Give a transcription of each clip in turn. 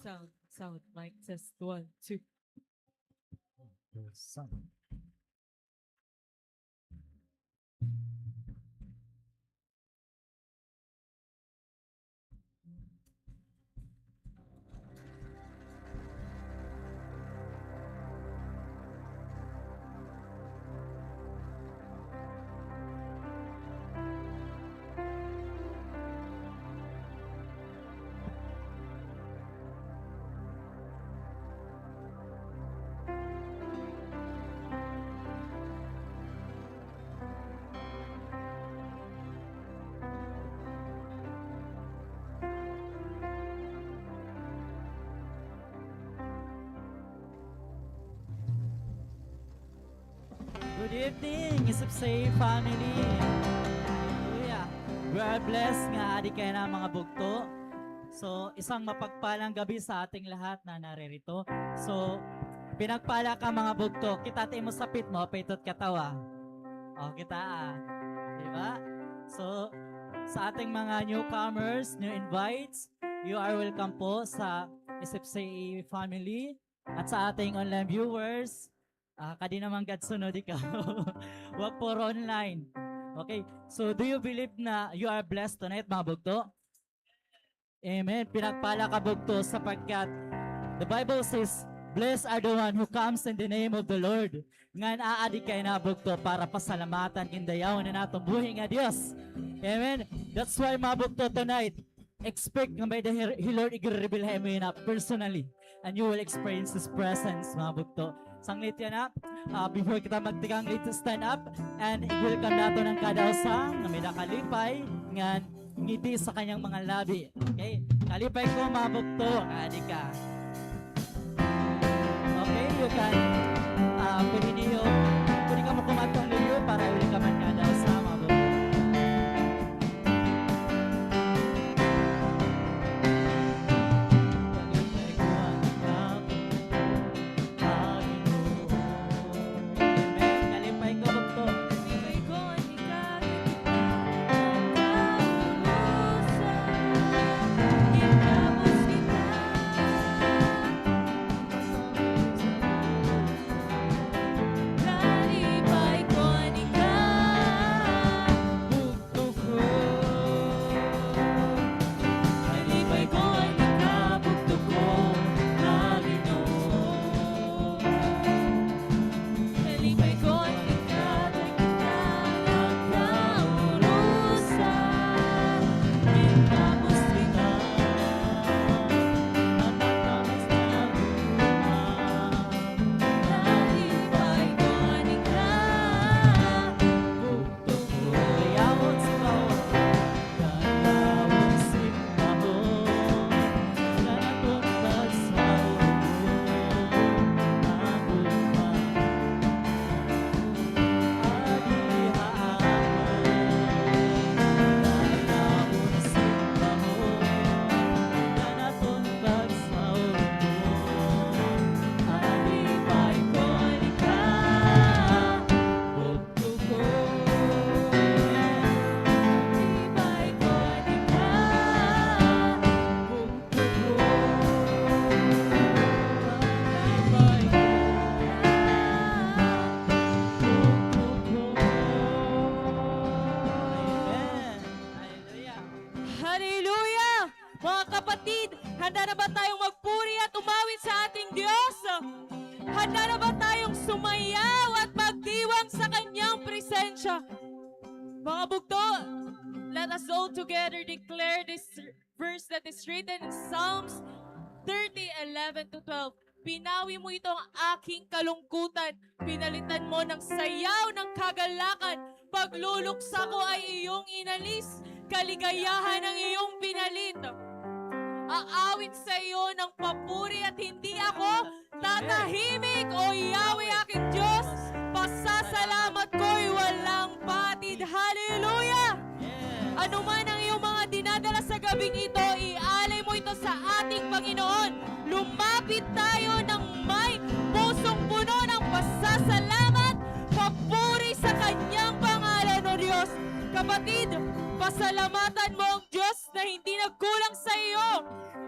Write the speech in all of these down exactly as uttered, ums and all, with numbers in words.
Sound, sound, mic test, one, two. Sound. Good evening, S F C A family. Hallelujah. We are blessed nga adi kay na, mga bugto. So, isang mapagpalang gabi sa ating lahat na naririto. So, pinagpala ka, mga bugto. Kita it imo sapit, maupay it katawa. O, kita, ah. Di ba? So, sa ating mga newcomers, new invites, you are welcome po sa S F C A family. At sa ating online viewers, ah, kadi naman gad sunod ikaw. Wag puro online. Okay. So, do you believe na you are blessed tonight, mga bugto? Amen. Pinagpala ka, bugto, sapagkat the Bible says, "Blessed are the one who comes in the name of the Lord." Ngan aadi kay na, bugto, para pasalamatan, gindayawon an aton buhi nga Dios. Amen. That's why, mga bugto, tonight, expect nga may-ada hi, hi Lord igre-reveal ha imo yana personally. And you will experience His presence, mga bugto. Sanglit yana, ah, before kita magtikang, let's stand up and i-welcome naton an kada usa nga may-ada kalipay ngan ngiti sa kanyang mga labi. Okay? Kalipay ko, mga bugto, adi ka. Okay, you can, ah, pwede niyo, pwede kamo kumadto liwat para i-welcome an kada usa, mga bugto. Amen. Hallelujah! Hallelujah! Mga kapatid, handa na ba tayong magpuri at umawit sa ating Diyos? Handa na ba tayong sumayaw at magdiwang sa kanyang presensya? Mga bugto, let us all together declare this verse that is written in Psalms thirty, eleven to twelve. Binawi mo ito ang aking kalungkutan. Pinalitan mo ng sayaw ng kagalakan. Pagluluksa ko ay iyong inalis. Kaligayahan ang iyong pinalit. Aawit sa iyo ng papuri at hindi ako tatahimik, O Yahweh, aking Diyos. Pasasalamat ko'y walang patid. Hallelujah! Ano man ang iyong mga dinadala sa gabing ito, ialay mo ito sa ating Panginoon. Lumapit tayo ng may pusong puno ng pasasalamat, papuri sa kanyang pangalan, O Diyos. Kapatid, pasalamatan mo ang Diyos na hindi nagkulang sa iyo.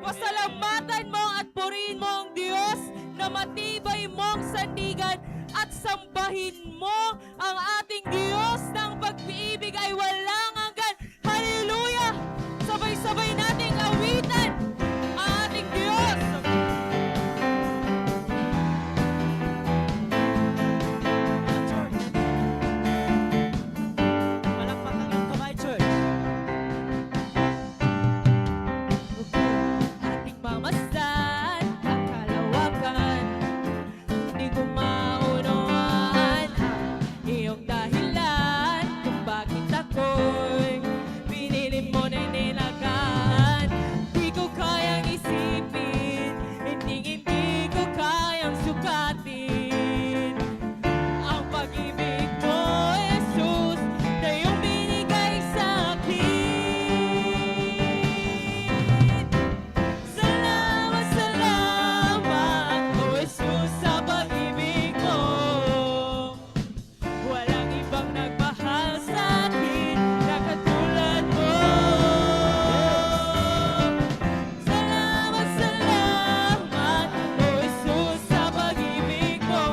Pasalamatan mo at purihin mo ang Diyos na matibay mong sandigan at sambahin mo ang ating Diyos na ang pag-ibig ay walang hanggan. Hallelujah! Sabay-sabay nating awitan ang ating Diyos. Palakpakan ng kamay, church. Ating mamasdan ang kalawakan. Di ko maunawaan ang iyong dahilan kung bakit ako'y pinili mo na nilagaan. Di ko kayang isipin, hindi, hindi ko kayang sukatin ang pag-ibig mo, Jesus, na iyong binigay sa akin. Salamat, salamat, O Jesus, sa pag-ibig mo. Walang ibang nagmahal sa akin na katulad mo. Salamat, salamat, O Jesus, sa pag-ibig mo.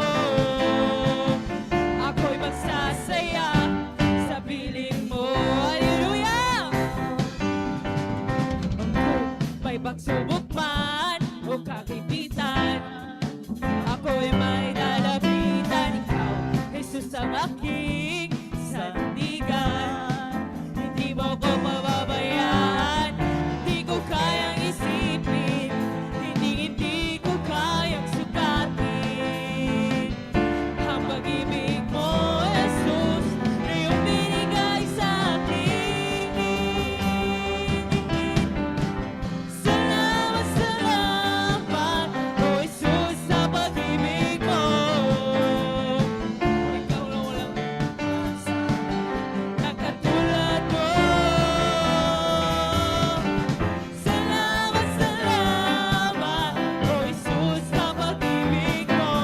Ako'y magsasaya sa piling mo. Hallelujah! May pagsubok man o kagipitan, ako'y may lalapitan. Ikaw, Jesus, ang aking sandigan. Hindi mo ko pababayaan. Hindi ko kayang isipin. Hindi, hindi ko kayang sukatin ang pag-ibig mo, Jesus, na iyong binigay sa akin. Salamat, salamat, O Jesus, sa pag-ibig mo. Ikaw lang walang nakatulad mo. Salamat, salamat, O Jesus, sa pag-ibig mo.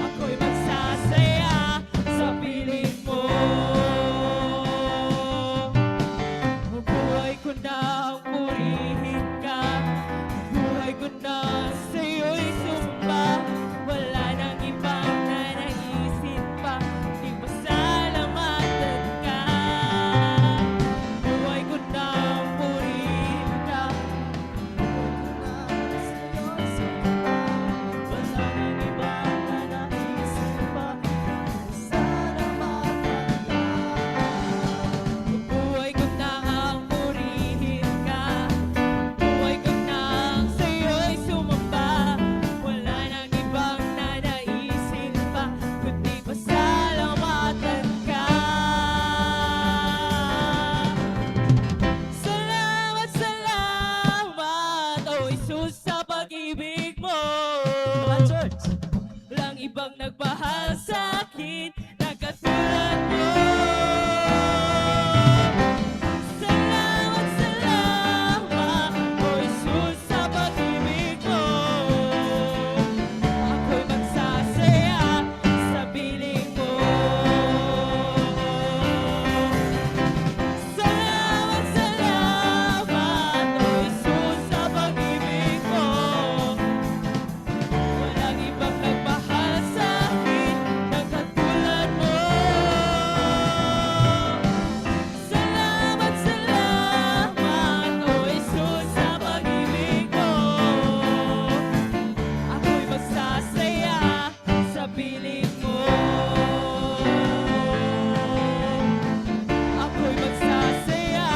Ako'y magsasaya sa piling mo. Buhay ko nang purihin ka. Buhay ko nang sa'yo'y sumamba. Wala nang ibang nanaisin pa, kundi pasalamatan ka. Buhay ko nang purihin ka. Buhay ko nang sa'yo'y sumamba. Wala nang ibang nanaisin pa, kundi pasalamatan ka. Buhay ko nang purihin ka. Buhay ko nang sa'yo'y sumamba. Wala nang ibang nanaisin pa, kundi pasalamatan ka. Salamat, salamat, O Jesus, sa pag-ibig mo. Come on, church. Walang ibang nagmahal sa akin na katulad mo. Salamat, salamat, O Jesus, sa pag-ibig mo. Ako'y magsasaya sa piling mo. Salamat, salamat, O Jesus, sa pag-ibig mo. Walang ibang nagmahal sa akin na katulad mo. Salamat, salamat, O Jesus, sa pag-ibig mo. Ako'y magsasaya sa piling mo. Ako'y magsasaya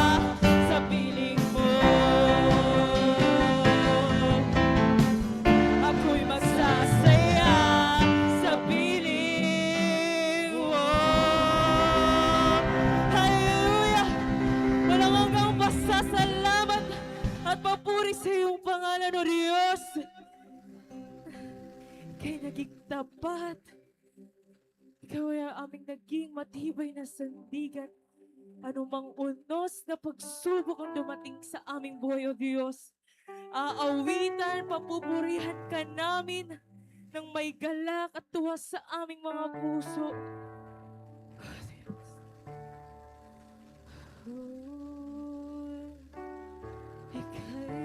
sa piling mo. Ako'y magsasaya sa piling mo. Hallelujah! Walang hanggang pasasalamat at papuri sa iyong pangalan, O Diyos. Kay naging tapat. Ikaw ay ang aming naging matibay na sandigan. Anumang unos na pagsubok ang dumating sa aming buhay, O Diyos, aawitan, papupurihan ka namin ng may galak at tuwa sa aming mga puso. O Diyos. O, ika'y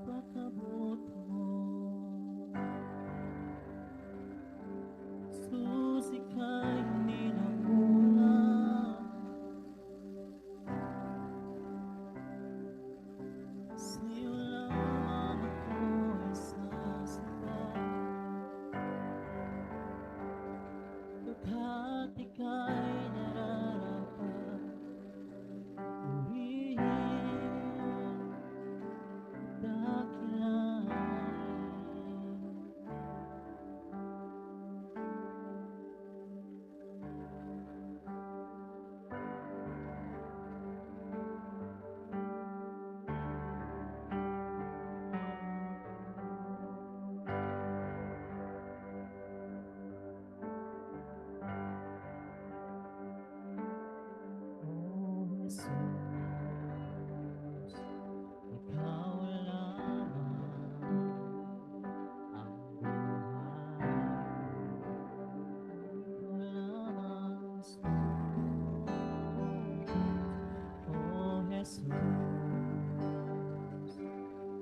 Pakabot mo, susi kay ninamula. Sayo lamang ako'y sasabat. Pagkat ika'y nararapat purihin, dakilain. O Jesus, ikaw lamang ang buhay ko. Ikaw lamang, Jesus. O Jesus,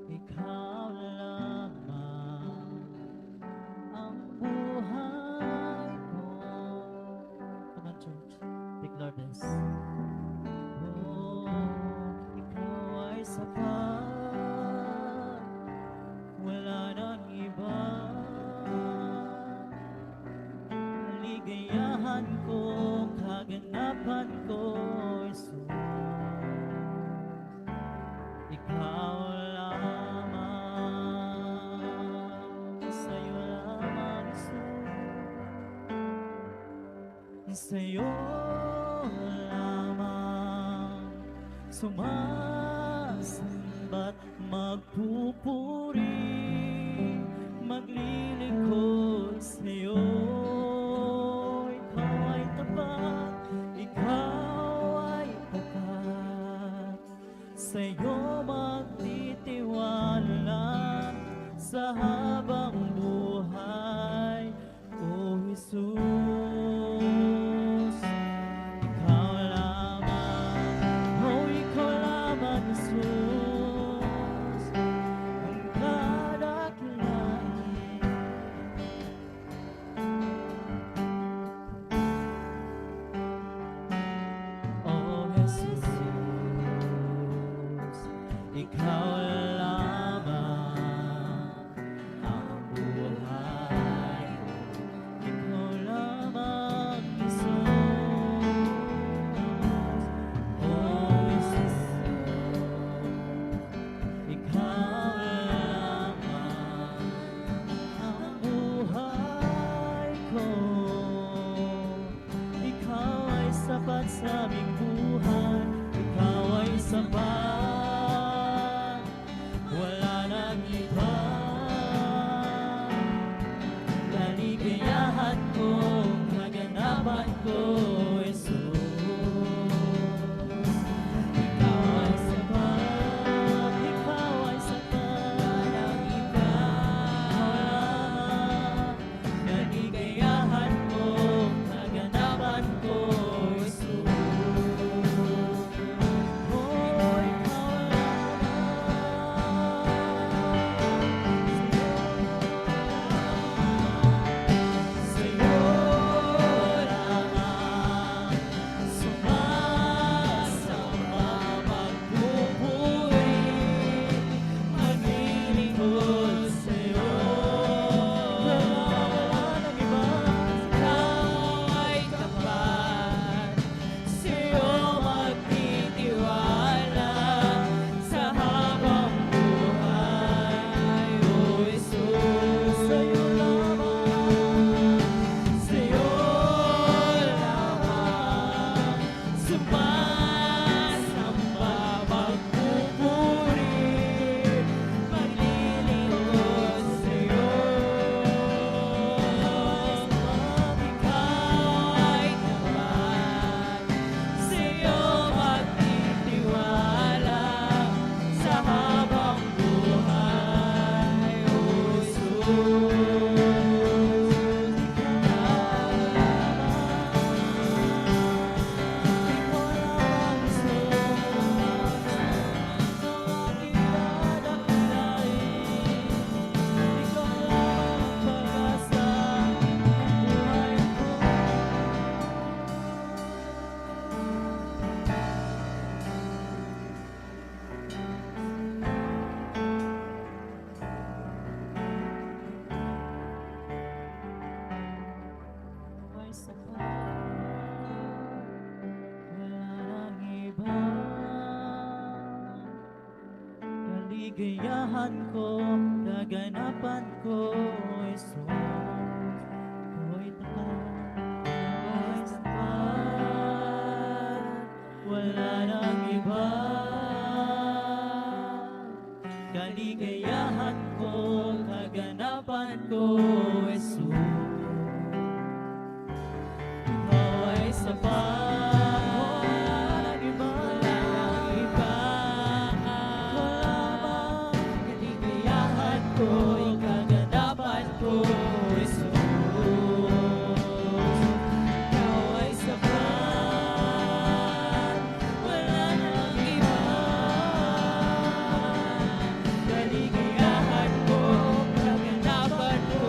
ikaw lamang ang buhay ko. Come on, church. Declare this. Oh, ikaw ay sapat, wala nang iba. Kaligayahan ko, kaganapan ko, Jesus. Ikaw lamang, sayo lamang, Jesus. Sayo lamang sumasamba't magpupuri, maglilingkod sayo. Ikaw ay tapat, ikaw ay tapat. Sayo magtitiwala sa habang buhay. O Jesus, ikaw lamang, o ikaw lamang, Jesus, ang kadakilain. O Jesus, ikaw lamang ang buhay ko. Ikaw lamang, Jesus. O Jesus, ikaw lamang ang buhay ko. Ikaw ay sapat sa aming buhay. Ikaw ay sapat. Wala nang iba. Kaligayahan ko, kaganapan ko, Jesus. Ikaw ay sapat, ikaw ay sapat. Wala nang iba. Kaligayahan ko, kaganapan ko, Jesus. O, ikaw lamang. Sayo lamang. Kaligayahan ko, kaganapan ko, Jesus. Ikaw ay tapat, ikaw ay tapat, wala nang iba. Kaligayahan ko, kaganapan ko, Jesus. Ikaw ay sapat, wala nang iba. Wala nang iba. Kaligayahan ko, kaganapan ko, Jesus. Ikaw ay sapat, wala nang iba. Kaligayahan ko, kaganapan ko,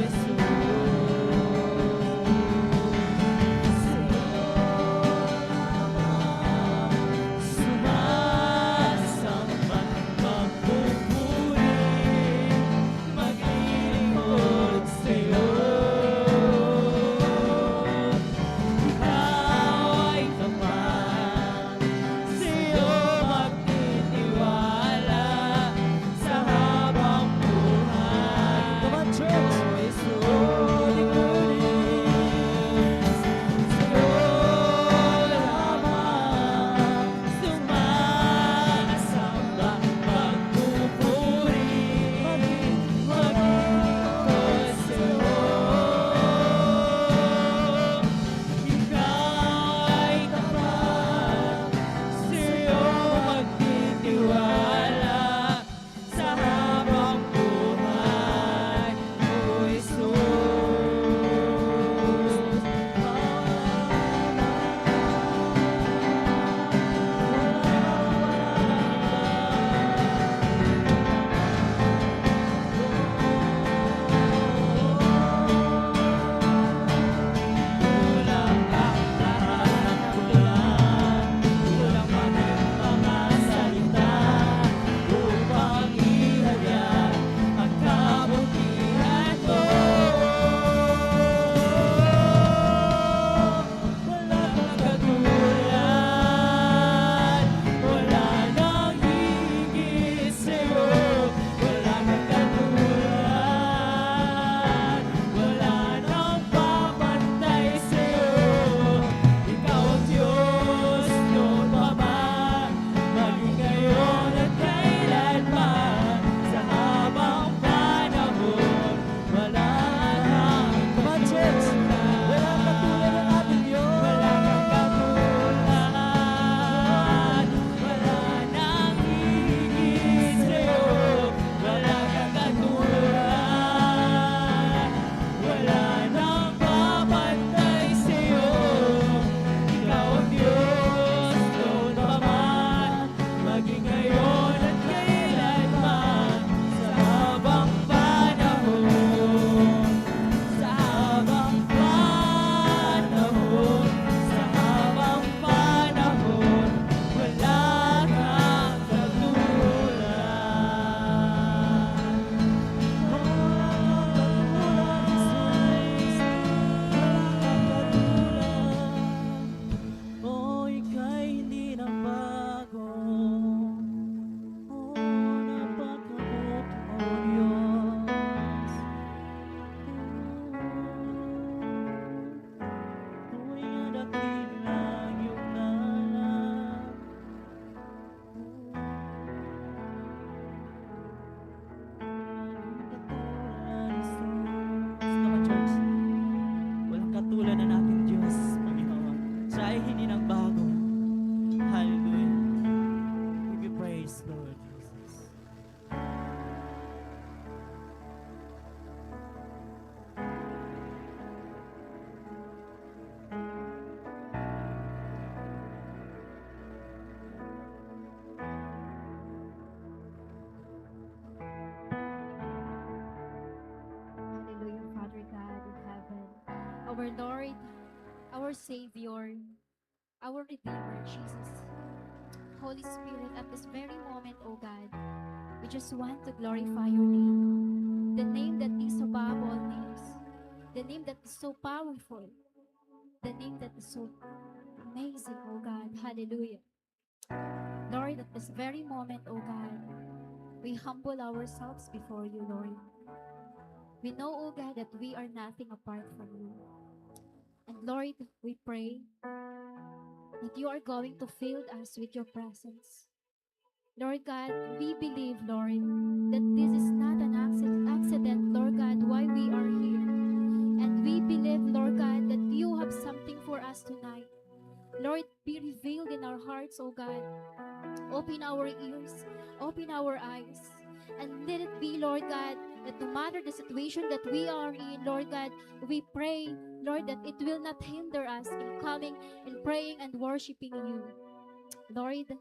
Jesus. Sumasamba, magpupuri, maglilingkod sa'yo. Ikaw ay tapat, sa'yo magtitiwala sa habang buhay. Come on, church. Sa'yo lamang sumasamba, magpupuri, maglilingkod sa'yo. Ikaw ay tapat, sa'yo magtitiwala sa habang buhay, O Jesus. Wala kang katulad, wala nang higit sa'yo, wala kang katulad, wala nang papantay sa'yo. Ikaw ang Diyos noon pa man, maging ngayon at kailanman, sa habang panahon. Wala kang katulad. Come on, church. Wala kang katulad ng ating Diyos. Wala kang katulad. Wala nang hihigit sa'yo. Wala kang katulad. Wala nang papantay sa'yo. Ikaw ang Diyos noon pa man. Maging ngayon at kailanman, sa habang panahon, sa habang panahon, sa habang panahon, wala kang katulad. Wala kang katulad, Jesus. Wala kang katulad. O, ika'y hindi nagbago. O, napakabuti mo, Diyos. Tuwing dakila ang iyong ngalan. Come on, church. Walang katulad ang ating Diyos, Panginoon. Siya ay hindi nagbago. Hallelujah. Give you praise, Lord Jesus. Hallelujah, Father God in heaven, our Lord, our Savior, our Redeemer, Jesus. Holy Spirit, at this very moment, O God, we just want to glorify your name, the name that is above all names, the name that is so powerful, the name that is so amazing, O God. Hallelujah. Lord, at this very moment, O God, We humble ourselves before you, Lord. We know, O God, that we are nothing apart from you. And Lord, we pray that you are going to fill us with your presence. Lord God, we believe, Lord, that this is not an acci-, accident, Lord God, why we are here. And we believe, Lord God, that you have something for us tonight. Lord, be revealed in our hearts, O God. Open our ears, open our eyes, and let it be, Lord God, that no matter the situation that we are in, Lord God, we pray, Lord, that it will not hinder us in coming and praying and worshiping you. Lord,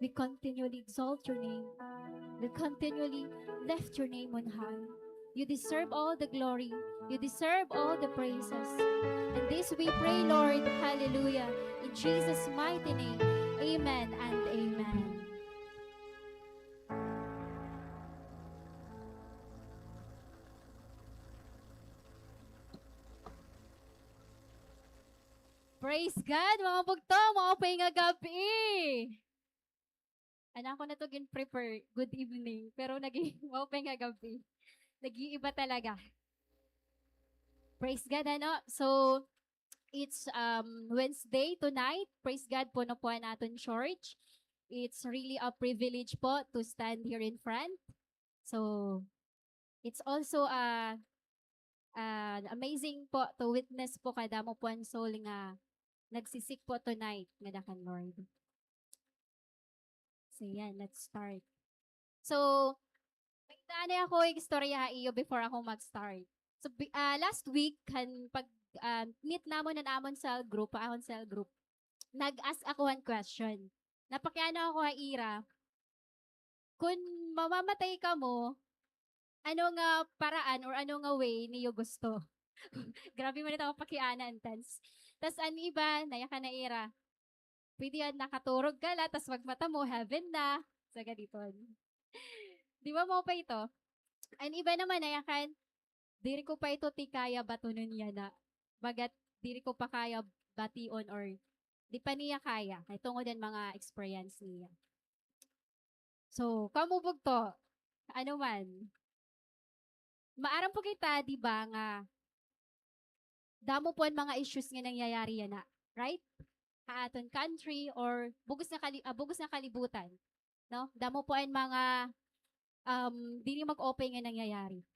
we continually exalt your name. We continually lift your name on high. You deserve all the glory. You deserve all the praises. And this we pray, Lord. Hallelujah. In Jesus' mighty name, amen and amen. Praise God, mga bugto, maupay nga gab-i. An ako na to gin-prepare, good evening. Pero naging maupay nga gab-i. Nag-iiba talaga. Praise God, ano? So, it's, um, Wednesday tonight. Praise God, puno po an aton church. It's really a privilege po to stand here in front. So, it's also a, an amazing po to witness po kadamo po an soul nga nagsisik po tonight ngada kan Lord. So, yan, let's start. So, may danay ako istorya ha iyo before ako mag-start. So, bi-, ah, last week, han pag, ah, meet namon han amon cell group, ha akon cell group, nag-ask ako han question. Napakiana ako ha ira, kun mamamatay kamo, ano nga paraan or ano nga way niyo gusto? Grabe man ito pakiana, intense. Tas an iba, nayakan na ira, pwede yan, nakaturog ka la, tas pagmata mo, heaven na. Sa ganiton. Di ba, maupay ito? An iba naman, nayakan, diri ko pa ito ti kaya batunon yana. Bagat, diri ko pa kaya bation or di pa niya kaya. Kay tungod an mga experience niya. So, kamo bugto, ano man, maaram po kita, di ba, nga damo po an mga issues nga nangyayari yana, right? Ha aton country or bug-os nga kali-, ah, bug-os nga kalibutan, no? Damo po an mga, um, diri mag-okay nga nangyayari.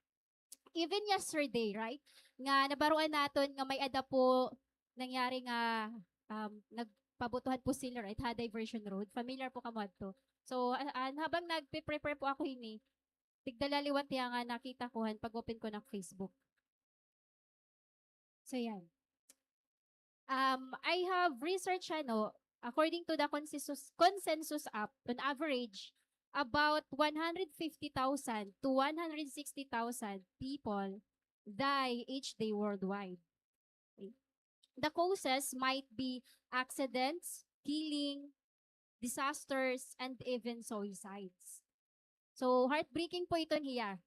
Even yesterday, right? Nga nabaroan naton nga may-ada po nangyari nga, um, nagpabutuhan po sila, right? Ha Diversion Road. Familiar po kamo adto. So, a-, an, habang nagpe-prepare po ako hini, tigda la liwat hiya nga nakita ko han pag-open ko han Facebook. So, yan. Um, I have research, ano, according to the consensus, consensus app, on average, about one hundred fifty thousand to one hundred sixty thousand people die each day worldwide. Okay. The causes might be accidents, killing, disasters, and even suicides. So, heartbreaking po iton hiya.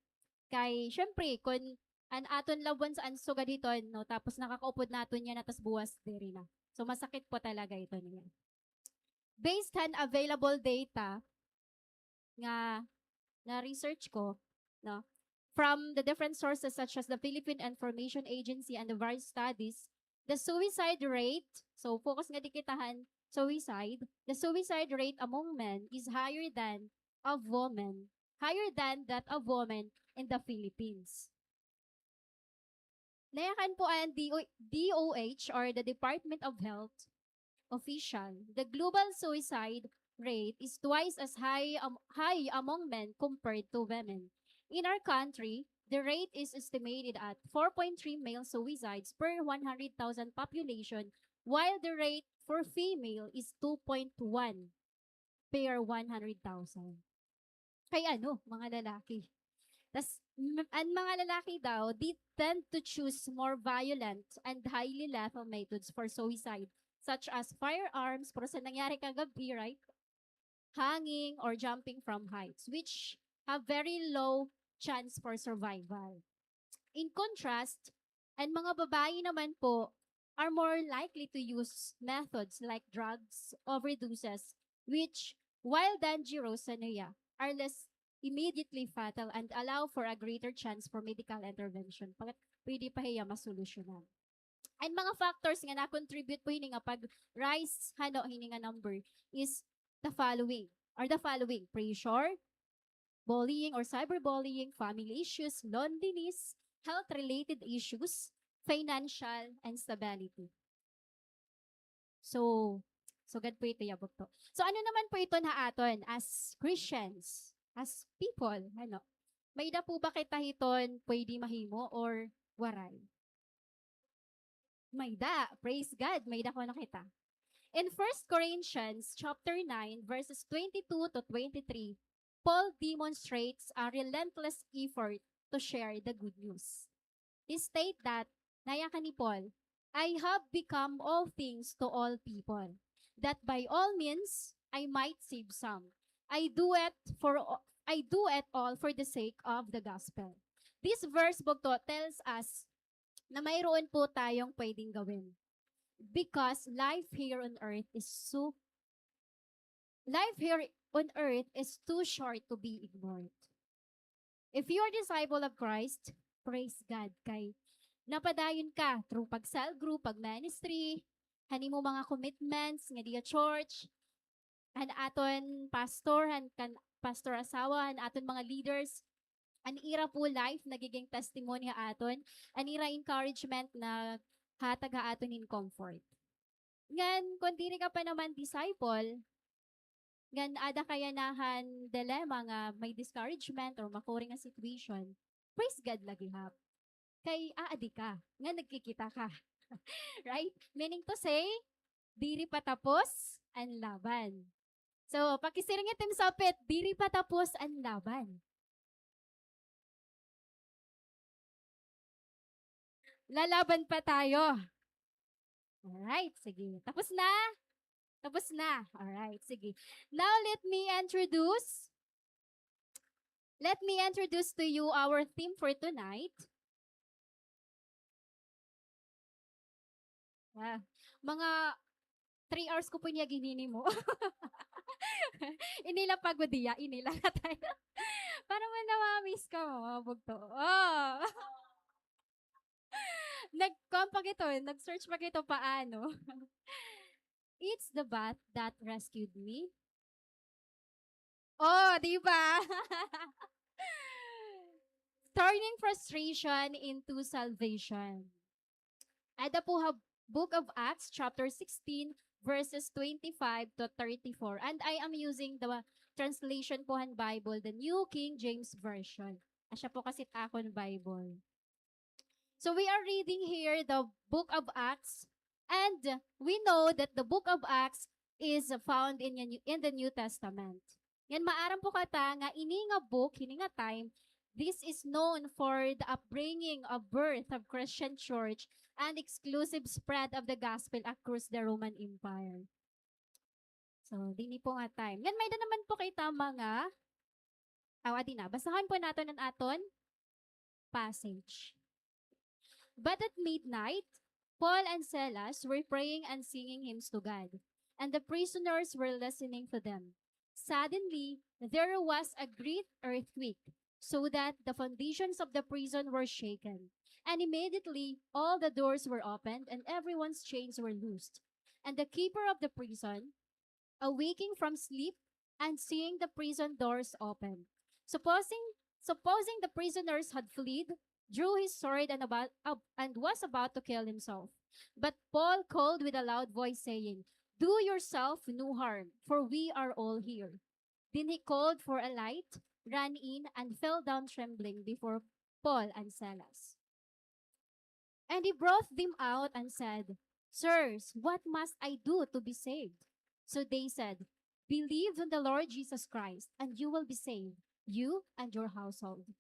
Kay, syempre, kun an aton loved ones an sugad hiton, no, tapos nakakaupod naton yana, tas buwas diri na. So, masakit po talaga iton hiya. Based han available data nga na-research ko, no, from the different sources such as the Philippine Information Agency and the various studies, the suicide rate, so focus ngadi kita han suicide, the suicide rate among men is higher than of women, higher than that of women in the Philippines. Nayakan po an D O, D O H or the Department of Health official, the global suicide rate is twice as high, um, high among men compared to women. In our country, the rate is estimated at four point three male suicides per one hundred thousand population, while the rate for female is two point one per one hundred thousand. Kay ano, mga lalaki. Tas, m-, an mga lalaki daw, they tend to choose more violent and highly lethal methods for suicide, such as firearms, pero sa nangyari kagab-i, right? Hanging or jumping from heights, which have very low chance for survival. In contrast, an mga babayi naman po are more likely to use methods like drugs, overdoses, which, while dangerous, ano ya, are less immediately fatal and allow for a greater chance for medical intervention. Pag-, pwede pa hiya masolusyonan. And mga factors nga na-contribute po hini nga pag-rise, hano, hini nga number is the following, or the following: pressure, bullying or cyberbullying, family issues, loneliness, health-related issues, financial instability. So, sugad po ito, iya bugto. So, ano naman po ito ha aton as Christians, as people, ano? May-ada po ba kita hiton pwede mahimo or waray? May-ada. Praise God. May-ada kuno kita. In First Corinthians chapter nine, verses twenty-two to twenty-three, Paul demonstrates a relentless effort to share the good news. He state that, nayakan ni Paul, "I have become all things to all people, that by all means I might save some. I do it for o-, I do it all for the sake of the gospel." This verse, bugto, tells us na mayroon po tayong pwedeng gawin. Because life here on earth is so, life here on earth is too short to be ignored. If you are disciple of Christ, praise God, kay napadayon ka through pag-cell group, pag-ministry, han imo mga commitments nga diya church, han aton pastor, han kan pastor asawa, han aton mga leaders, an ira po life nagiging testimony ha aton, an ira encouragement naghatag ha aton hin comfort. Ngan, kon diri ka pa naman disciple, ngan ada ka yana han dilemma nga may discouragement or makuri nga situation, praise God la gihap. Kay aadi ka, nga nagkikita ka. Right? Meaning to say, diri pa tapos an laban. So, pakisiring it im sapit, diri pa tapos an laban. Lalaban pa tayo. Alright, sige. Tapos na? Tapos na. Alright, sige. Now, let me introduce, let me introduce to you our theme for tonight. Ah, mga three hours ko po niya ginhinimo. Ini la pagod hiya, ini la nga tayo. Para man na ma-miss ka mo, mga bugto. Oh. Nag-, kuwan pa gito, nag-search pa gito paano. It's the bath that rescued me. Oh, di ba? Turning frustration into salvation. Ada po ha Book of Acts, chapter sixteen, verses twenty-five to thirty-four. And I am using the translation po han Bible, the New King James Version. Asya po kasi it akon Bible. So we are reading here the Book of Acts, and we know that the Book of Acts is found in, in the New Testament. Ngan maaram po kata nga ini nga book, ini nga time, this is known for the upbringing of birth of Christian church and exclusive spread of the gospel across the Roman Empire. So, dinhi po nga time. Ngan may-ada naman po kita mga, aw, adi na. Basahon po naton an aton passage. But at midnight, Paul and Silas were praying and singing hymns to God, and the prisoners were listening to them. Suddenly, there was a great earthquake, so that the foundations of the prison were shaken. And immediately, all the doors were opened, and everyone's chains were loosed. And the keeper of the prison, awaking from sleep and seeing the prison doors open, supposing, supposing the prisoners had fled, drew his sword and about, ab-, and was about to kill himself. But Paul called with a loud voice, saying, "Do yourself no harm, for we are all here." Then he called for a light, ran in, and fell down trembling before Paul and Silas. And he brought them out and said, "Sirs, what must I do to be saved?" So they said, "Believe on the Lord Jesus Christ, and you will be saved, you and your household."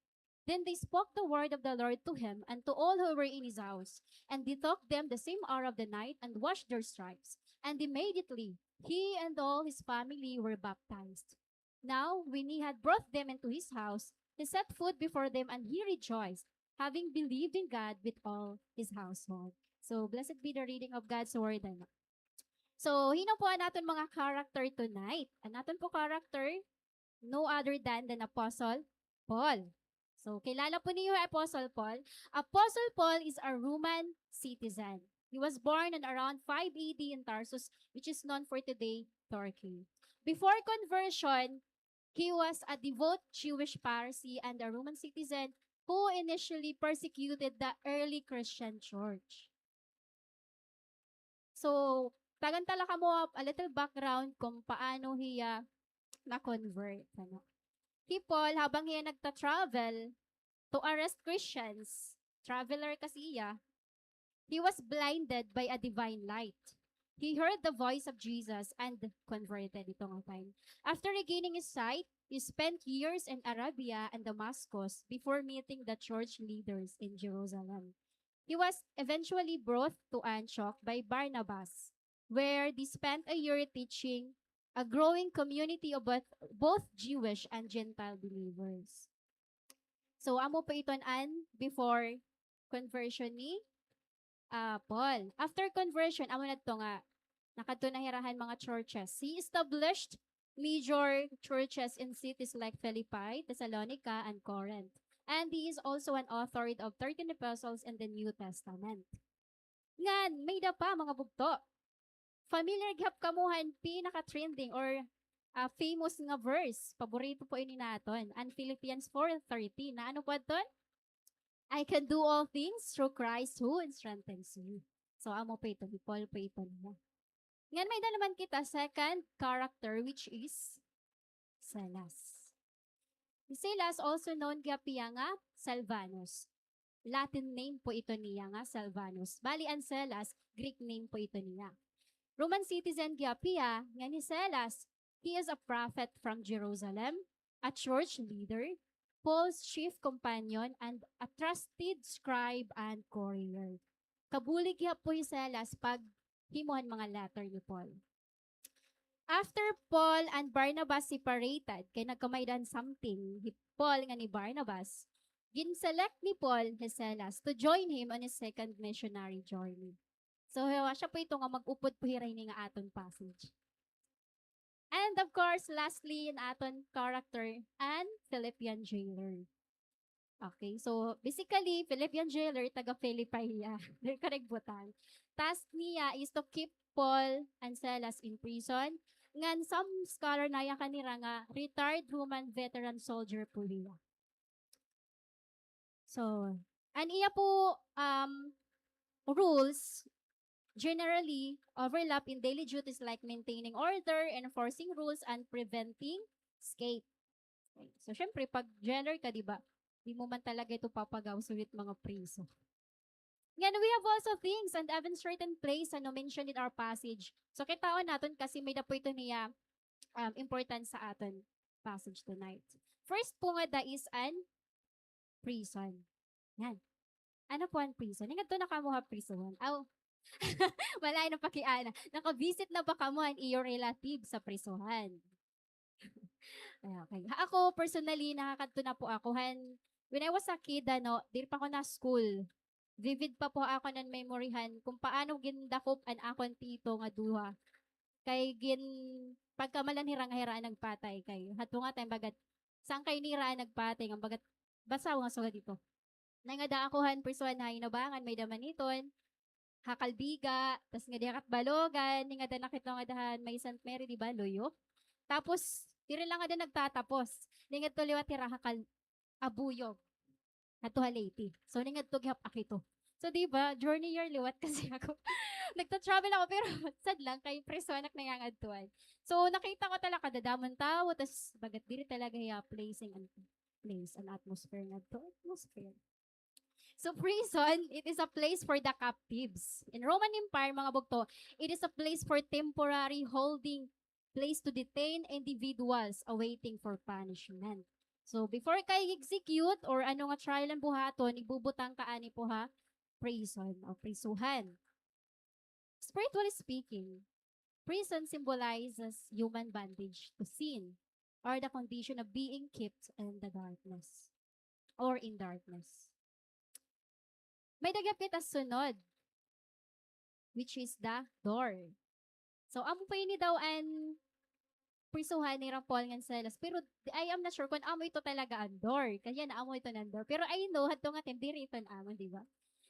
Then they spoke the word of the Lord to him and to all who were in his house. And they took them the same hour of the night and washed their stripes. And immediately he and all his family were baptized. Now, when he had brought them into his house, he set food before them, and he rejoiced, having believed in God with all his household. So, blessed be the reading of God's word, ano? So, hin-o po an aton mga character tonight? An aton po character, no other than the Apostle Paul. So, kilala po niyo Apostle Paul? Apostle Paul is a Roman citizen. He was born in around five A D in Tarsus, which is known for today Turkey. Before conversion, he was a devout Jewish Pharisee and a Roman citizen who initially persecuted the early Christian church. So, tagan ta la kamo a little background kung paano hiya na-convert, ano. Hi Paul, habang hiya nagta-travel to arrest Christians, traveler kasi hiya, he was blinded by a divine light. He heard the voice of Jesus and converted ito nga time. After regaining his sight, he spent years in Arabia and Damascus before meeting the church leaders in Jerusalem. He was eventually brought to Antioch by Barnabas, where they spent a year teaching a growing community of both, both Jewish and Gentile believers. So, amo po iton an before conversion ni, ah, Paul. After conversion, amo na ito nga, nakadto na hira han mga churches. He established major churches in cities like Philippi, Thessalonica, and Corinth. And he is also an author of thirteen epistles in the New Testament. Ngan, may-ada pa, mga bugto. Familiar gihap kamo han pinaka-trending or, ah, famous nga verse. Paborito po ini naton, an Philippians four thirteen. Na ano po adton? "I can do all things through Christ who strengthens me." So, amo po ito, hi Paul po ito niya. Ngan may-ada naman kita second character, which is Silas. Hi Silas, also known gihap hiya nga Silvanus. Latin name po ito niya nga Silvanus. Bali, an Silas, Greek name po ito niya. Roman citizen gihap hiya, ngan hi Silas, he is a prophet from Jerusalem, a church leader, Paul's chief companion, and a trusted scribe and courier. Kabulig gihap po hi Silas paghimo han mga letter ni Paul. After Paul and Barnabas separated, kay nagkamay-ada hin something hi Paul ngan hi Barnabas, gin-select ni Paul hi Silas to join him on his second missionary journey. So, siya po ito nga mag-upod po hira hini nga aton passage. And of course, lastly, an aton character, an Philippian jailer. Okay, so basically, Philippian jailer, taga Philippi hiya. Diri ko nagbutang. Task niya is to keep Paul and Silas in prison. Ngan some scholar nayakan nira nga retired Roman veteran soldier po hiya. So, an iya po, um, rules generally overlap in daily duties like maintaining order, enforcing rules, and preventing escape. Okay. So, syempre, pag jailer ka, di ba, di mo man talaga ito papagaw sulit mga priso. Ngan, we have also things and events written place, ano, mentioned in our passage. So, kitaon naton kasi may-ada po ito niya, um, importance sa aton passage tonight. First po ngada is an prison. Yan. Ano po an prison? Nangadto na kamo ha prisuhan? Aw. Wala na pakiana. Nakabisit na ba kamo an iyo relative sa prisuhan? Ay, okay. Ha, ako, personally, nakakadto na po ako. Han, when I was a kid, ano, diri pa ako na-school. Vivid pa po ha akon an memory han kung paano gindakop an akon tito nga duha. Kay gin-, pagkamalan hira nga hira an nagpatay kay hadto nga time bagat sangkay nira an nagpatay nga bagat basta nga sugad ito. Nangada ako han prisuhan ha Hinabangan, may-ada man iton ha Calbiga, tas ngadi ha Catbalogan, ningada na kita ngada han may Saint Mary, di ba, luyo. Tapos, diri la ngada nagtatapos. Ningadto liwat hira ha Cal-, Abuyog. Hadto ha Leyte. So, ningadto gihap ak ito. So, di ba, journeyer liwat kasi ako. Nagta-travel ako, pero sad lang, kay prisuhan ak nangangadtuan. So, nakita ko talaga kadadamon tawo, tas bagat diri talaga hiya pleasing an place, an atmosphere ngadto. Atmosphere. So, prison, it is a place for the captives. In Roman Empire, mga bugto, it is a place for temporary holding place to detain individuals awaiting for punishment. So, before ka i-execute or ano nga trial an buhaton, ibubutang ka ani po ha prison o prisuhan. Spiritually speaking, prison symbolizes human bondage to sin or the condition of being kept in the darkness or in darkness. May-ada gihap kita sunod, which is the door. So, amo pa ini daw an prisuhan nira Paul ngan Silas. Pero I am not sure kon amo ito talaga an door. Kay yana, amo ito an door. Pero I know, hadto nga time, diri ito an amo, di ba?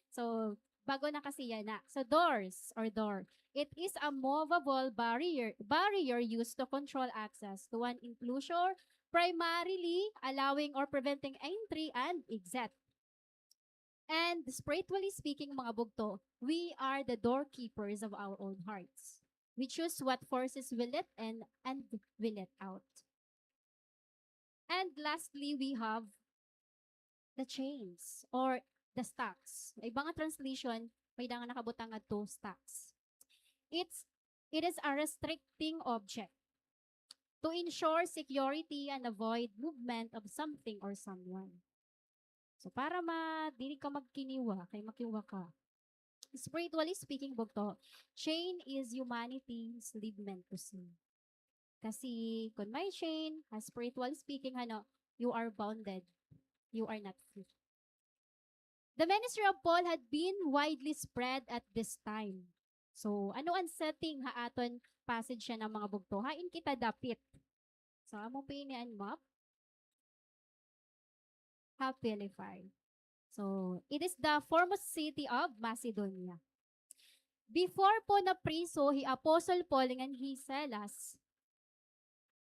So, bag-o na kasi yana. So, doors or door. It is a movable barrier, barrier used to control access to an enclosure, primarily allowing or preventing entry and exit. And spiritually speaking, mga bugto, we are the doorkeepers of our own hearts. We choose what forces we let in and we let out. And lastly, we have the chains or the stocks. May iba nga translation, may-ada nga nakabutang ngadto stocks. It's, it is a restricting object to ensure security and avoid movement of something or someone. So, para ma-, diri ka magkiniwa, kay makiwa ka. Spiritually speaking, bugto, chain is humanity's enslavement to sin. Kasi, kon may chain, ah, spiritually speaking, ano, you are bounded. You are not free. The ministry of Paul had been widely spread at this time. So, ano an setting ha aton passage yana, mga bugto? Hain kita dapit? So, amo pa ini an map. Ha Philippi. So, it is the foremost city of Macedonia. Before po napriso hi Apostle Paul ngan hi Silas,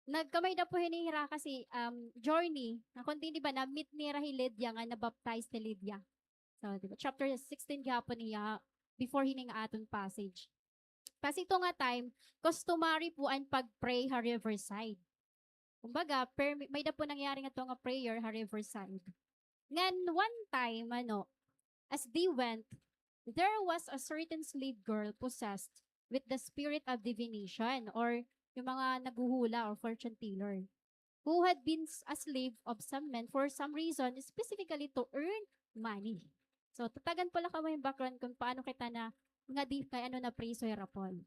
nagkamay-ada po hini hira kasi, um, journey, nga kon di ba, na-meet nira hi Lydia nga na-baptize hi Lydia. So, di ba, chapter sixteen gihapon niya, before hini nga aton passage. Kasi ito nga time, customary po an pag-pray ha riverside. Kumbaga, permi-, may-ada po nangyari nga ito nga prayer ha riverside. Ngan one time, ano, as they went, there was a certain slave girl possessed with the spirit of divination, or yung mga naghuhula or fortune teller, who had been s-, a slave of some men for some reason, specifically to earn money. So, tatagan pa la kamo hin background kung paano kita na nga di kay ano napriso hira Paul.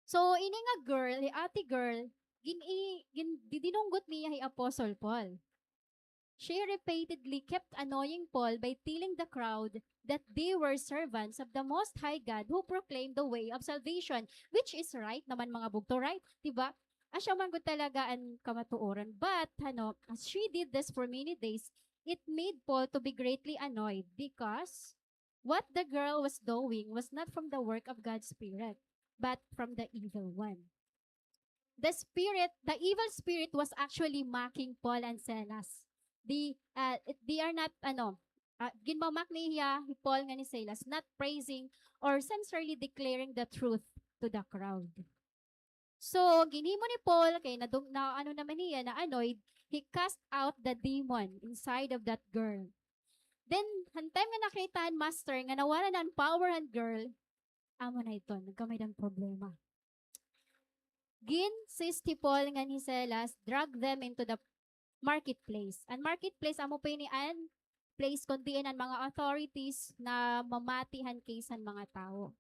So, ini nga girl, hi ate girl, gin-, i-, gin-, di-, dinunggot niya hi Apostle Paul. She repeatedly kept annoying Paul by telling the crowd that they were servants of the Most High God who proclaimed the way of salvation, which is right naman, mga bugto, right? Di ba? Asya man gud talaga an kamatuoran. But, ano, as she did this for many days, it made Paul to be greatly annoyed because what the girl was doing was not from the work of God's Spirit, but from the evil one. The spirit, the evil spirit was actually mocking Paul and Silas. They, uh, it, they are not, ano, uh, ginmamak niya hi Paul ngan hi Silas, not praising or sincerely declaring the truth to the crowd. So, ginhimo ni Paul, kay nadung-, na, ano naman niya, na-annoyed, he cast out the demon inside of that girl. Then, han time nga nakita han master nga nawara na an power han girl, amo na ito, nagkamay-ada hin problema. Gin-seize hi Paul ngan hi Silas, drag them into the marketplace. An marketplace, amo pa ini an place kon diin an mga authorities namamati han case han mga tawo.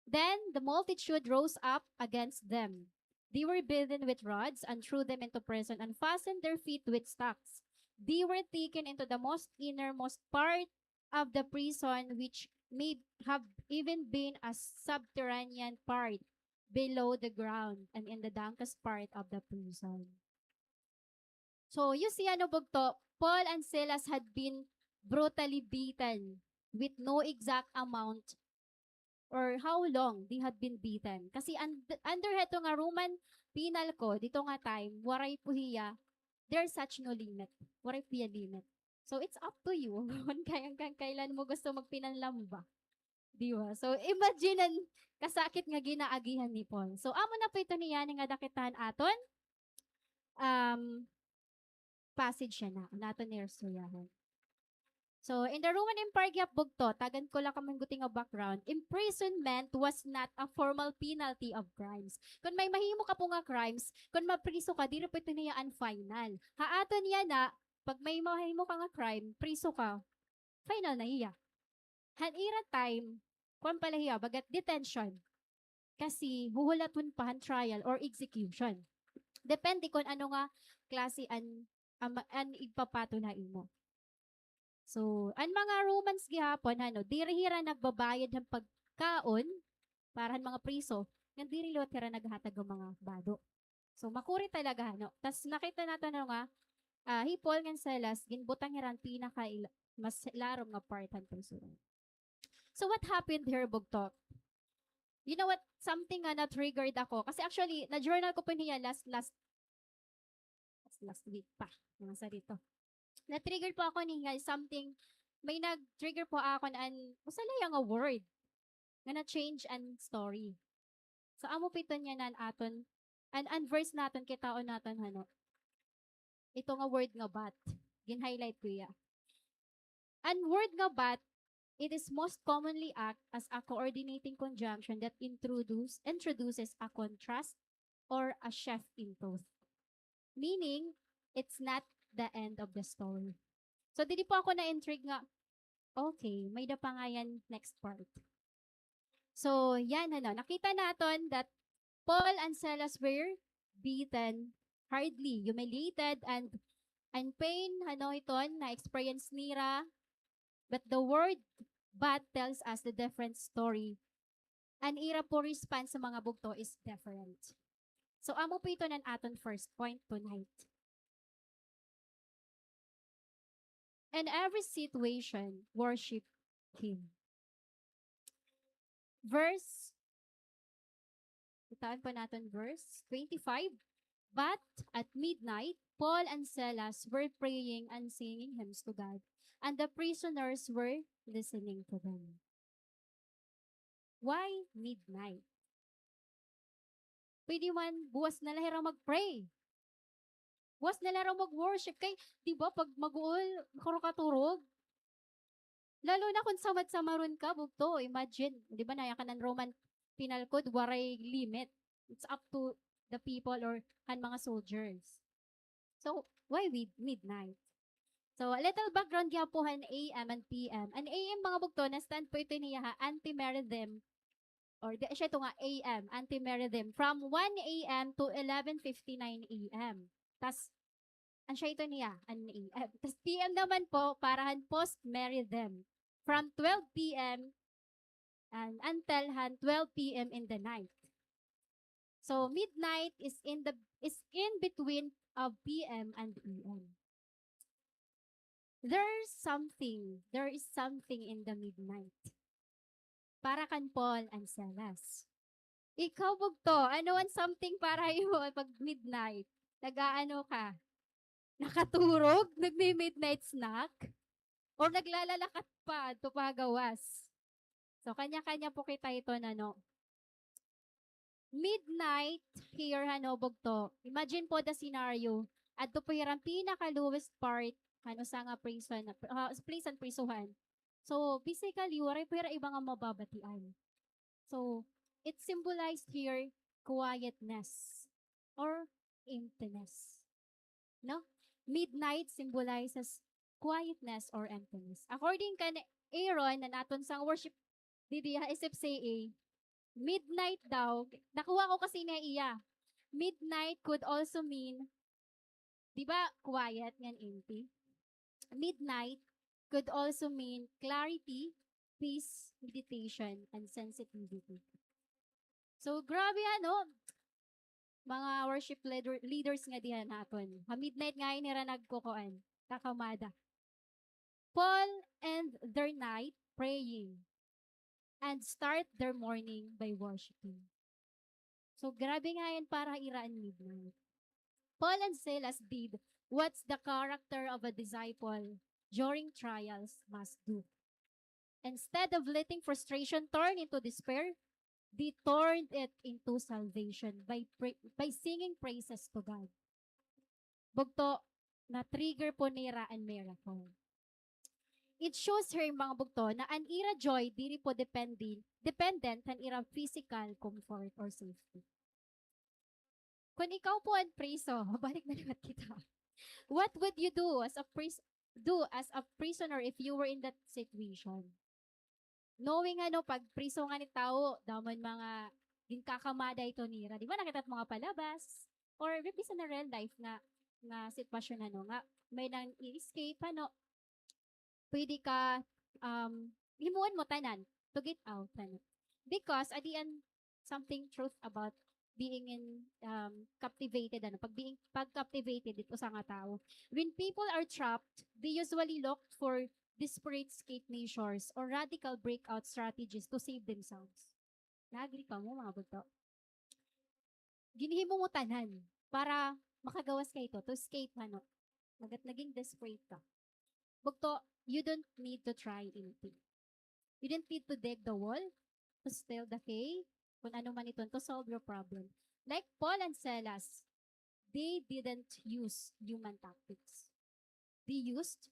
Then the multitude rose up against them. They were beaten with rods and threw them into prison and fastened their feet with stocks. They were taken into the most innermost part of the prison, which may have even been a subterranean part below the ground and in the darkest part of the prison. So, you see, ano, bugto, Paul and Silas had been brutally beaten with no exact amount or how long they had been beaten. Kasi un-, under heto nga Roman penal code, dito nga time, waray po hiya, there's such no limit. Waray po hiya limit. So, it's up to you kon kay-, hanggang kailan mo gusto magpinanlamba. Di ba? So, imagine an kasakit nga ginaagihan ni Paul. So, amo na po ito niya nga dakitahan aton, um, passage yana, an aton niristoryahan. So, in the Roman Empire gihap, bugto, tagan ko la kamo hin guti nga background, imprisonment was not a formal penalty of crimes. Kon may mahimo ka po nga crimes, kon mapriso ka, diri po ito niya an final. Ha aton yana, pag may mahimo ka nga crime, priso ka, final na hiya. Han ira time, kuan pa la hiya, bagat detention. Kasi huhulaton pa han trial or execution. Depende kon ano nga klase an, an, an igpapatol ha imo. So, an mga Romans gihapon, ano, diri hira nagbabayad han pagkaon para han mga priso, ngan diri liwat hira naghatag han mga bado. So, makuri talaga, no? Tas nakita naton, no, nga, ah, hi Paul ngan Silas, ginbutang hira han pinaka ila-, mas larom nga part han prisuhan. So, what happened here, bugto? You know what? Something nga na-triggered ako. Kasi actually, na-journal ko po niya last, last, last, last week pa. Mga sa dito. Na-trigger po ako ni nga something, may nag-trigger po ako an, usa la iya nga word nga na-change an story. So, amo po ito niya nan aton, an, an verse naton, kitaon naton, hano. Ito nga word nga but. Gin-highlight ko iya. An word nga but, it is most commonly act as a coordinating conjunction that introduce, introduces a contrast or a shift in tone. Meaning, it's not the end of the story. So, didi po ako na-intrigue nga, okay, may da pa ngay-an next part. So, yan, ano, nakita naton that Paul and Silas were beaten hardly, humiliated, and, and pain, ano, iton na-experience nira. But the word but tells us the different story. An ira po response sa mga bugto is different. So, amo po ito nan aton first point tonight. In every situation, worship Him. Verse, kitaon po naton verse twenty-five. But at midnight, Paul and Silas were praying and singing hymns to God, and the prisoners were listening to them. Why midnight? Pwede man, buwas na la hira mag-pray. Buwas na la hira mag-worship. Kay, di ba, pag mag-uul, kuro katurog. Lalo na kung samad-samaron ka, bugto. Imagine, di ba, naya kan an Roman Penal Code, waray limit. It's up to the people or kan mga soldiers. So, why with midnight? So, a little background gihapon han A M and P M. An A M, mga bugto, na-stand po ito niya ha ante-meridiem, or di, siya ito nga A M, ante-meridiem, from one A M to eleven fifty-nine A M. Tas, an siya ito niya, an A M. Tas P M naman po, para han post-meridiem, from twelve P M and until han twelve P M in the night. So, midnight is in the, is in between of P M and A M. There's something, there is something in the midnight. Para kan Paul and Silas. Ikaw, bugto, ano an something para iyo pag midnight? Nag-aano ka? Nakaturog? Nagmi-midnight snack? Or naglalalakat pa, adto pa gawas? So, kanya-kanya po kita iton, ano. Midnight here, hano, bugto. Imagine po the scenario. Adto po hira han pinaka-lowest part, han usa nga prison, ah, place han prisuhan. So, basically, waray po hira iba nga mababatian. So, it symbolized here quietness or emptiness. No? Midnight symbolizes quietness or emptiness. According kan Aaron, an aton sang worship didi ha S F C A, midnight daw, nakuha ko kasi na iya. Midnight could also mean, di ba, quiet ngan empty? Midnight could also mean clarity, peace, meditation, and sensitivity. So, grabe, ano? Mga worship leader, leaders nga diha naton. Ha midnight ngay-an hira nagkukuan, kakamada. Paul end their night praying and start their morning by worshiping. So, grabe ngay-an para ira an midnight. Paul and Silas did what the character of a disciple during trials must do. Instead of letting frustration turn into despair, they turned it into salvation by pra-, by singing praises to God. Bugto, na-trigger po nira an miracle. It shows her, mga bugto, na an ira joy diri po depending, dependent han ira physical comfort or safety. Kun ikaw po an priso, balik na liwat kita. What would you do as a pris-, do as a prisoner if you were in that situation? Knowing, ano, pag priso ngani tawo, damo an mga ginkakamada ito nira. Di ba, nakita it mga palabas? Or bisan na real life nga, nga sitwasyon, ano, nga may nang-i-escape, ano, pwede ka, um, himuon mo tanan to get out, ano. Because, adi an something truth about being in, um, captivated, ano, pag being, pag captivated it usa nga tawo. When people are trapped, they usually look for desperate escape measures or radical breakout strategies to save themselves. Na-agree kamo, mga bugto? Ginhimo mo tanan para makagawas ka hito, to escape, ano. Nag-, naging desperate ka. Bugto, you don't need to try anything. You don't need to dig the wall, to steal the key, kung ano man iton, to solve your problem. Like Paul and Silas, they didn't use human tactics. They used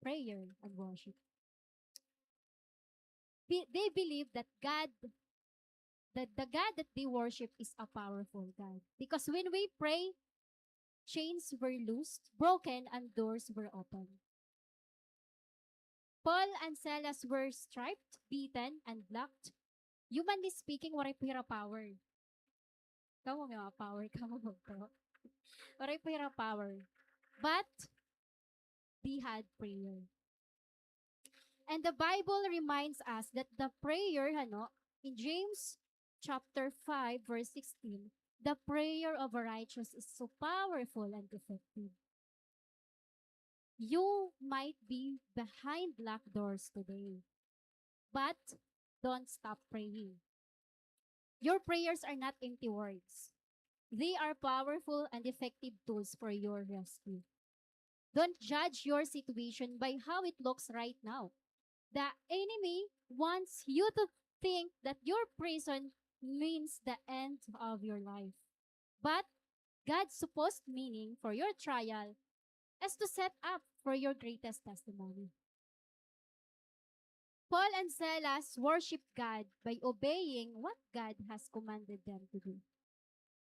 prayer and worship. Be-, they believed that God, that the God that they worship is a powerful God. Because when we pray, chains were loosed, broken, and doors were opened. Paul and Silas were stripped, beaten, and locked. Humanly speaking, waray pa hira power. Kamo may mga power, kamo bugto. Waray pa hira power. But they had prayer. And the Bible reminds us that the prayer, ano, in James chapter five, verse sixteen, the prayer of a righteous is so powerful and effective. You might be behind locked doors today, but don't stop praying. Your prayers are not empty words. They are powerful and effective tools for your rescue. Don't judge your situation by how it looks right now. The enemy wants you to think that your prison means the end of your life. But God's supposed meaning for your trial is to set up for your greatest testimony. Paul and Silas worship God by obeying what God has commanded them to do.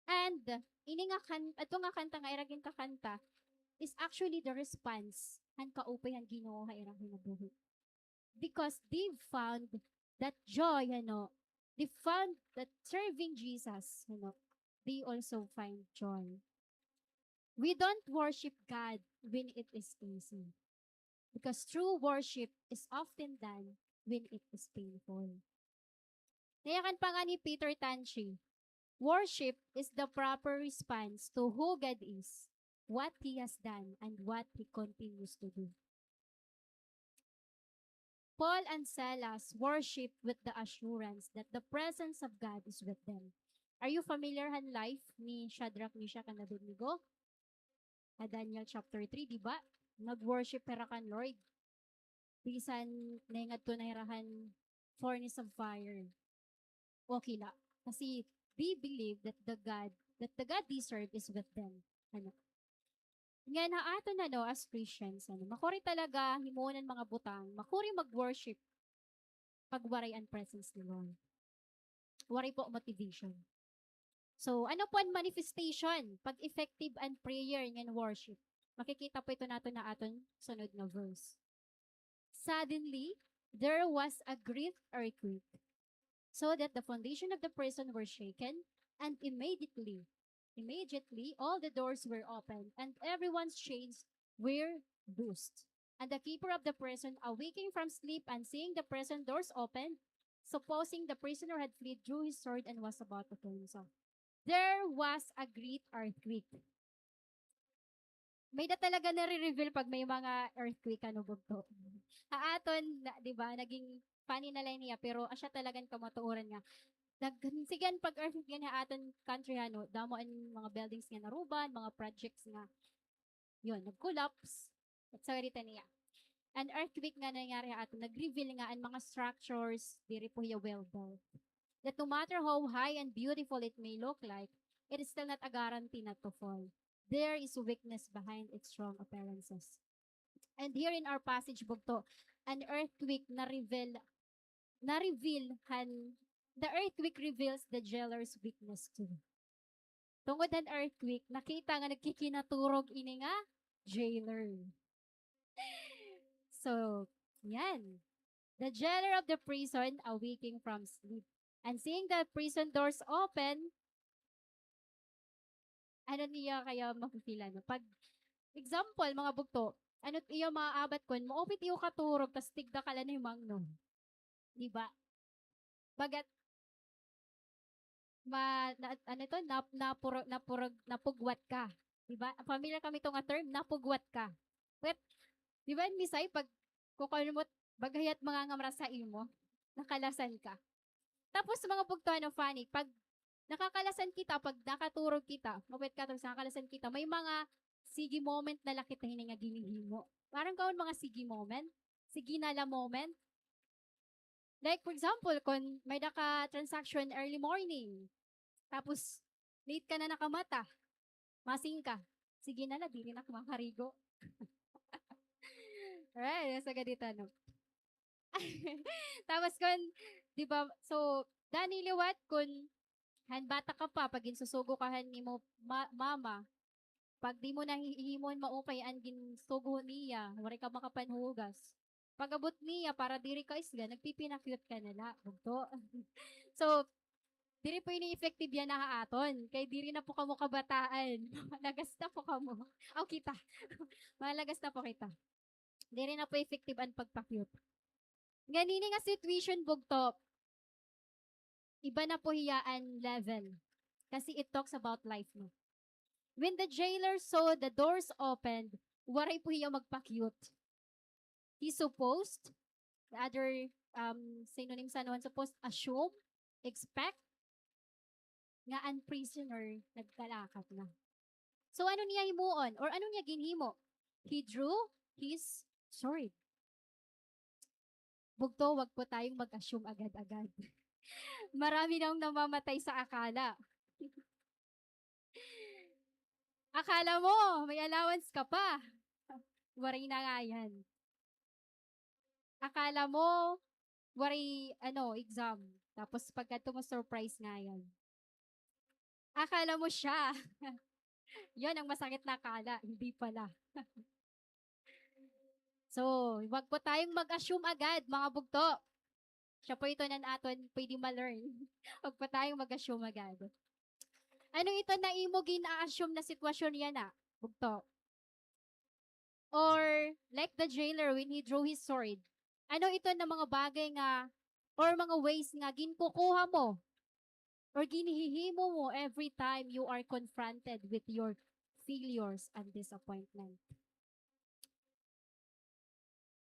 And ini nga kan-, ato nga kanta nga ira ginkakanta is actually the response han kaupay han Ginoo ha ira kinabuhi. Because they found that joy, ano, they found that serving Jesus, ano, they also find joy. We don't worship God when it is easy. Because true worship is often done when it is painful. Nayakan pa nga ni Peter Tanchi, worship is the proper response to who God is, what He has done, and what He continues to do. Paul and Silas worship with the assurance that the presence of God is with them. Are you familiar han life ni Shadrach, Meshach, and Abednego? Ha Daniel chapter three, di ba? Nag-worship hira kan Lord. Bisan nahingadto na hira han furnace of fire. Okay la. Kasi they believe that the God, that the God they serve is with them. Ano? Ngan ha aton, ano, as Christians, ano, makuri talaga himuon an mga butang, makuri mag-worship pag waray an presence ni Lord. Waray po motivation. So, ano po an manifestation pag effective an prayer ngan worship? Makikita po ito naton ha aton sunod nga verse. Suddenly, there was a great earthquake, so that the foundation of the prison were shaken, and immediately, immediately all the doors were opened, and everyone's chains were loosed. And the keeper of the prison, awaking from sleep and seeing the prison doors opened, supposing the prisoner had fled, drew his sword and was about to kill himself. There was a great earthquake. May-da talaga nare-reveal pag may mga earthquake, ano, bugto. Ha aton, na, di ba, naging funny na la niya, pero asya talaga an kamatuoran nga. Nag-, sige, an pag-earthquake gani ha aton country, ano, damo an mga buildings nga naruba, mga projects nga, yun, nag-collapse. At sa ganito niya. An earthquake nga nangyari ha aton, nag-reveal nga an mga structures, diri po hiya well built. That no matter how high and beautiful it may look like, it is still not a guarantee not to fall. There is weakness behind its strong appearances. And here in our passage, bugto, an earthquake na-reveal, na-reveal han, the earthquake reveals the jailer's weakness too. Tungod han earthquake, nakita nga nagkikinaturog ini nga jailer. So, yan. The jailer of the prison awaking from sleep and seeing the prison doors open, ano niya kaya mafe-feel, ano? Pag, example, mga bugto, ano it iya maaabat kon mo-open it iyo katurog, tas tigda ka la na himangno. Di ba? Bagat, ma-, na-, ano ito? Nap-, napuro-, napurag-, napugwat ka. Di ba? Familiar kami ito nga term, napugwat ka. But, di ba, Misay, pag kukuha mo, baghayat mga ngamra sa imo, nakalasan ka. Tapos, mga bugto, ano, funny, pag nakakalasan kita, pag nakaturog kita, mapit ka, tapos nakakalasan kita, may mga sige moment na la kita hini nga ginhihimo. Parang kaon mga sige moment, sige na la moment. Like, for example, kon may-ada ka transaction early morning, tapos late ka na nakamata, masing ka, sige na la, diri na ako makarigo. Right, nasa ganito, no? Tapos kon, di ba, so, dani liwat kon han bata ka pa, pag ginsusugo ka han imo ma-, mama, pag di mo na hi-, hihimon maupay an ginsugo niya, waray ka makapanhugas. Pag-abot niya, para diri ka isga, nagpipinakyut ka na la, bugto. So, diri po ini effective yana ha aton. Kay diri na po kamo kabataan. Malagas na po kamo. Aw, kita. Malagas na po kita. Diri na po effective an pagpa-cute. Nganini nga situation, bugto, iba na po hiya an level. Kasi it talks about life na. When the jailer saw the doors opened, waray po hiya magpa-cute. He supposed, the other, um, synonym sa noon, supposed, assume, expect, nga an prisoner nagkalakat na. So, ano niya himuon? Or ano niya ginhimo? He drew his sword. Bugto, wag po tayong mag-assume agad-agad. Marami nang namamatay sa akala. Akala mo, may allowance ka pa. Waray na ngay-an. Akala mo, waray, ano, exam. Tapos pagkadto mo, surprise ngay-an. Akala mo siya. Yun ang masakit na akala, hindi pala. So, wag po tayong mag-assume agad, mga bugto. Siya po ito nan aton pwede ma-learn. Wag po tayong mag-assume agad. Ano ito na imo gin-a-assume na sitwasyon yana, bugto? Or, like the jailer when he drew his sword, ano ito na mga bagay nga, or mga ways nga ginkukuha mo, or ginhihimo mo every time you are confronted with your failures and disappointment?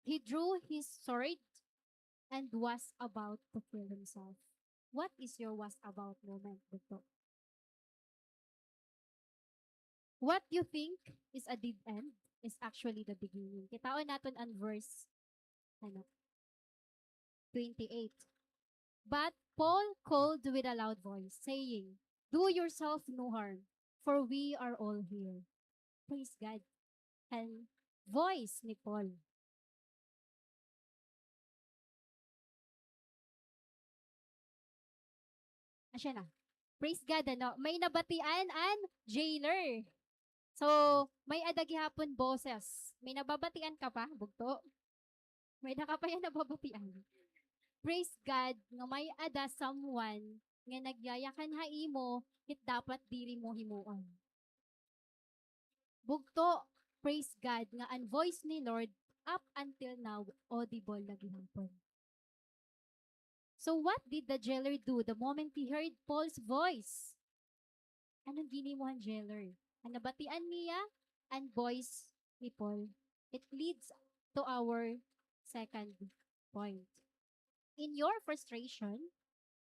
He drew his sword and was about to kill himself. What is your was about moment, bugto? What you think is a dead end is actually the beginning. Kitaon naton an verse, ano, twenty-eight. But Paul called with a loud voice, saying, "Do yourself no harm, for we are all here." Praise God. An voice ni Paul. Asya na. Praise God, ano? May nabatian an jailer. So, may-ada gihapon boses. May nababatian ka pa, bugto? May-ada ka pa yana nababatian. Praise God nga may-ada someone nga nagyayakan ha imo, it dapat diri mo himuon. Bugto, praise God, nga an voice ni Lord up until now, audible la gihapon. So what did the jailer do the moment he heard Paul's voice? Ano an ginhimo han jailer? An nabatian niya an voice ni Paul. It leads to our second point. In your frustration,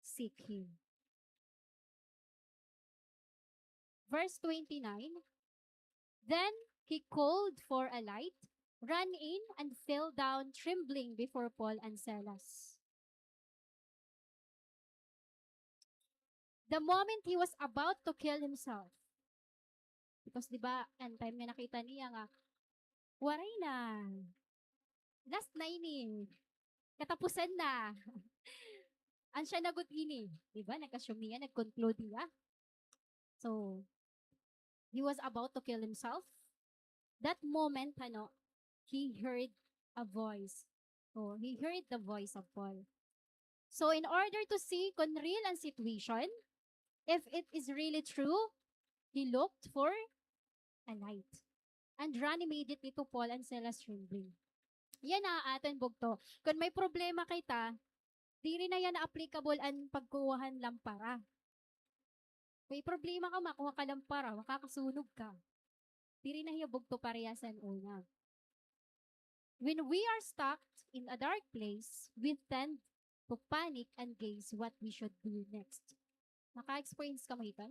seek Him. Verse twenty-nine, "Then he called for a light, ran in, and fell down trembling before Paul and Silas." The moment he was about to kill himself, because, di ba, an time nga nakita niya nga, waray na. Last na ini. Katapusan na. An siya na gud ini. Di ba? Nag-assume niya, nag-conclude niya. So, he was about to kill himself. That moment, ano, he heard a voice. So, he heard the voice of Paul. So, in order to see kon real an situation, if it is really true, he looked for a light. And ran immediately to Paul and Silas trembling. Yana aton bugto. Kon may problema kita, diri na yana applicable an pagkuha han lampara. May problema ka, makuha ka lampara, makakasunog ka. Diri na hiya bugto parehas han una. When we are stuck in a dark place, we tend to panic and guess what we should do next. Naka-experience kamo hiton?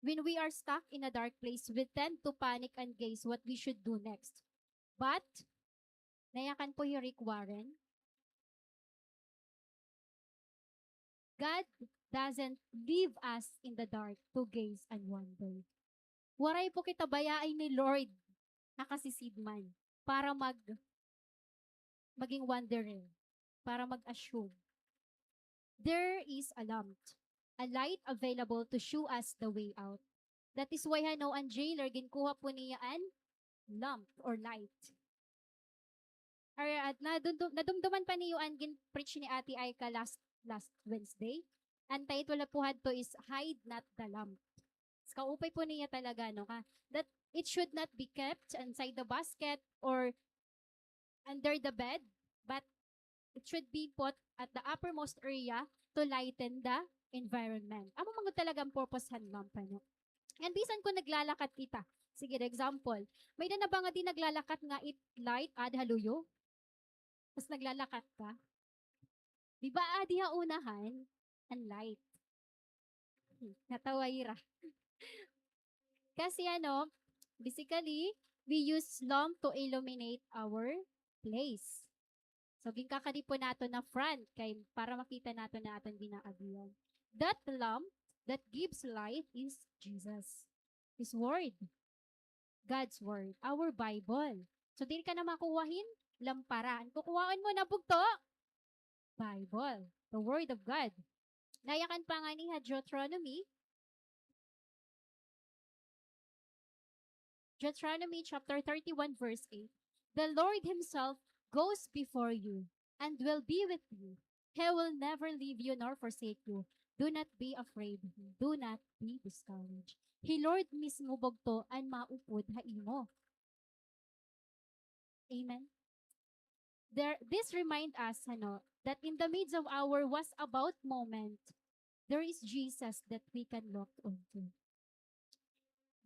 When we are stuck in a dark place, we tend to panic and guess what we should do next. But, nayakan po hi Rick Warren, God doesn't leave us in the dark to gaze and wonder. Waray po kita bayaay ni Lord, nakasisid man, para mag-, maging wanderer, para mag-assume. There is a lamp, a light available to show us the way out. That is why, hano, an jailer, ginkuha po niya an lamp or light. Or, at nadumdum-, nadumduman pa niyo an gin-preach ni Ate Aika last, last Wednesday. An title na po hadto is Hide Not the Lamp. Kaupay po niya talaga, no, ka, that it should not be kept inside the basket or under the bed, but it should be put at the uppermost area to lighten the environment. Amo man gud talaga an purpose han lamp, ano. And bisan kon naglalakat kita. Sige, example, may-ada na ba ngadi naglalakat nga it light aada ha luyo? Tas naglalakat ka? Di ba, aadi ha unahan an light? Hmm, natawa hira. Kasi ano, basically, we use lamp to illuminate our place. So, ginkakadi po naton na front kay para makita naton an aton ginaagihan. That lamp that gives light is Jesus. His word. God's word. Our Bible. So, diri ka na makuha hin lampara. An kukuhaon mo na bugto? Bible. The word of God. Nayakan pa ngani ha Deuteronomy. Deuteronomy chapter thirty-one, verse eight. The Lord himself goes before you and will be with you. He will never leave you nor forsake you. Do not be afraid. Do not be discouraged. Hi Lord mismo bugto an maupod ha imo. Amen. There, this remind us, ano, that in the midst of our was about moment, there is Jesus that we can look onto.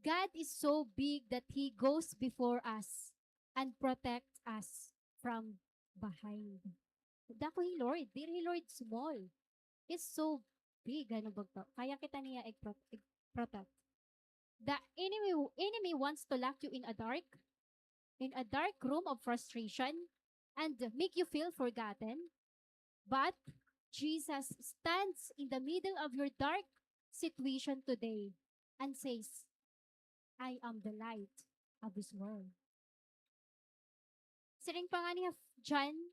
God is so big that He goes before us and protect us from behind. Dako hi Lord, diri hi Lord small. He's so big, ano bugto. Kaya kita niya ig-pro-, ig-protect. The enemy, enemy wants to lock you in a dark, in a dark room of frustration and make you feel forgotten. But Jesus stands in the middle of your dark situation today and says, "I am the light of this world." Siring pa ngani ha John,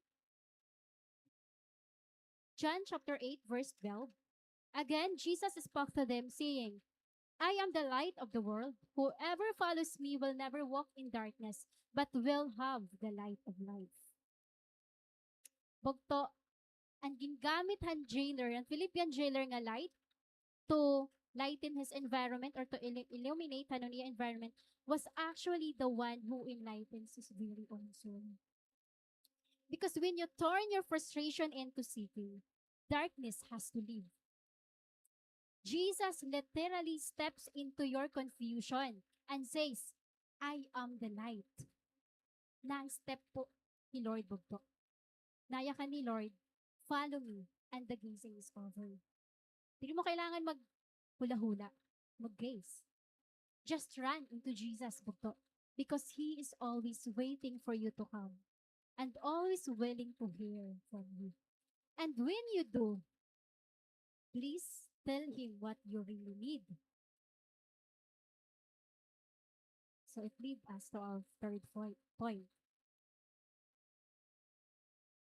John chapter eight, verse twelve. Again, Jesus spoke to them, saying, "I am the light of the world. Whoever follows me will never walk in darkness, but will have the light of life." Bugto, an gingamit han jailer, an Philippian jailer nga light, to lighten his environment or to illu-, illuminate han iya environment was actually the one who enlightens his very own soul. Because when you turn your frustration into seeking, darkness has to leave. Jesus literally steps into your confusion and says, "I am the light." Nang step po ni Lord bugto. Nayakan ni Lord, "Follow me," and the gazing is over. Diri mo kailangan maghula-hula, mag-gaze. Just run into Jesus bugto, because He is always waiting for you to come and always willing to hear from you. And when you do, please tell Him what you really need. So it leads us to our third poi-, point.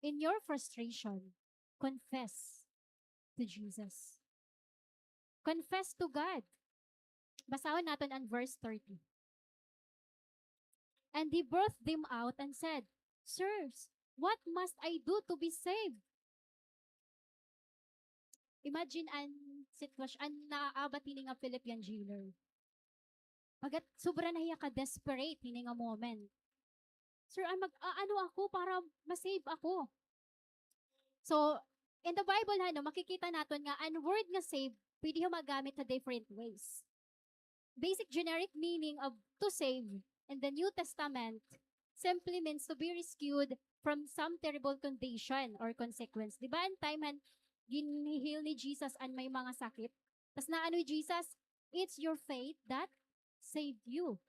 In your frustration, confess to Jesus. Confess to God. Basahon naton an verse thirty. And he brought them out and said, "Sirs, what must I do to be saved?" Imagine an sitwasyon, an naaabat hini nga Philippian jailer. Bagat sobra na hiya ka-desperate hini nga moment. "Sir, an mag-aano ako para ma-save ako?" So, In the Bible, ano, makikita naton nga an word nga save, pwede ho magamit sa different ways. Basic generic meaning of to save in the New Testament simply means to be rescued from some terrible condition or consequence. Di ba, an time han ginhi-heal ni Jesus an may mga sakit? Tas naano hi Jesus, "It's your faith that saved you."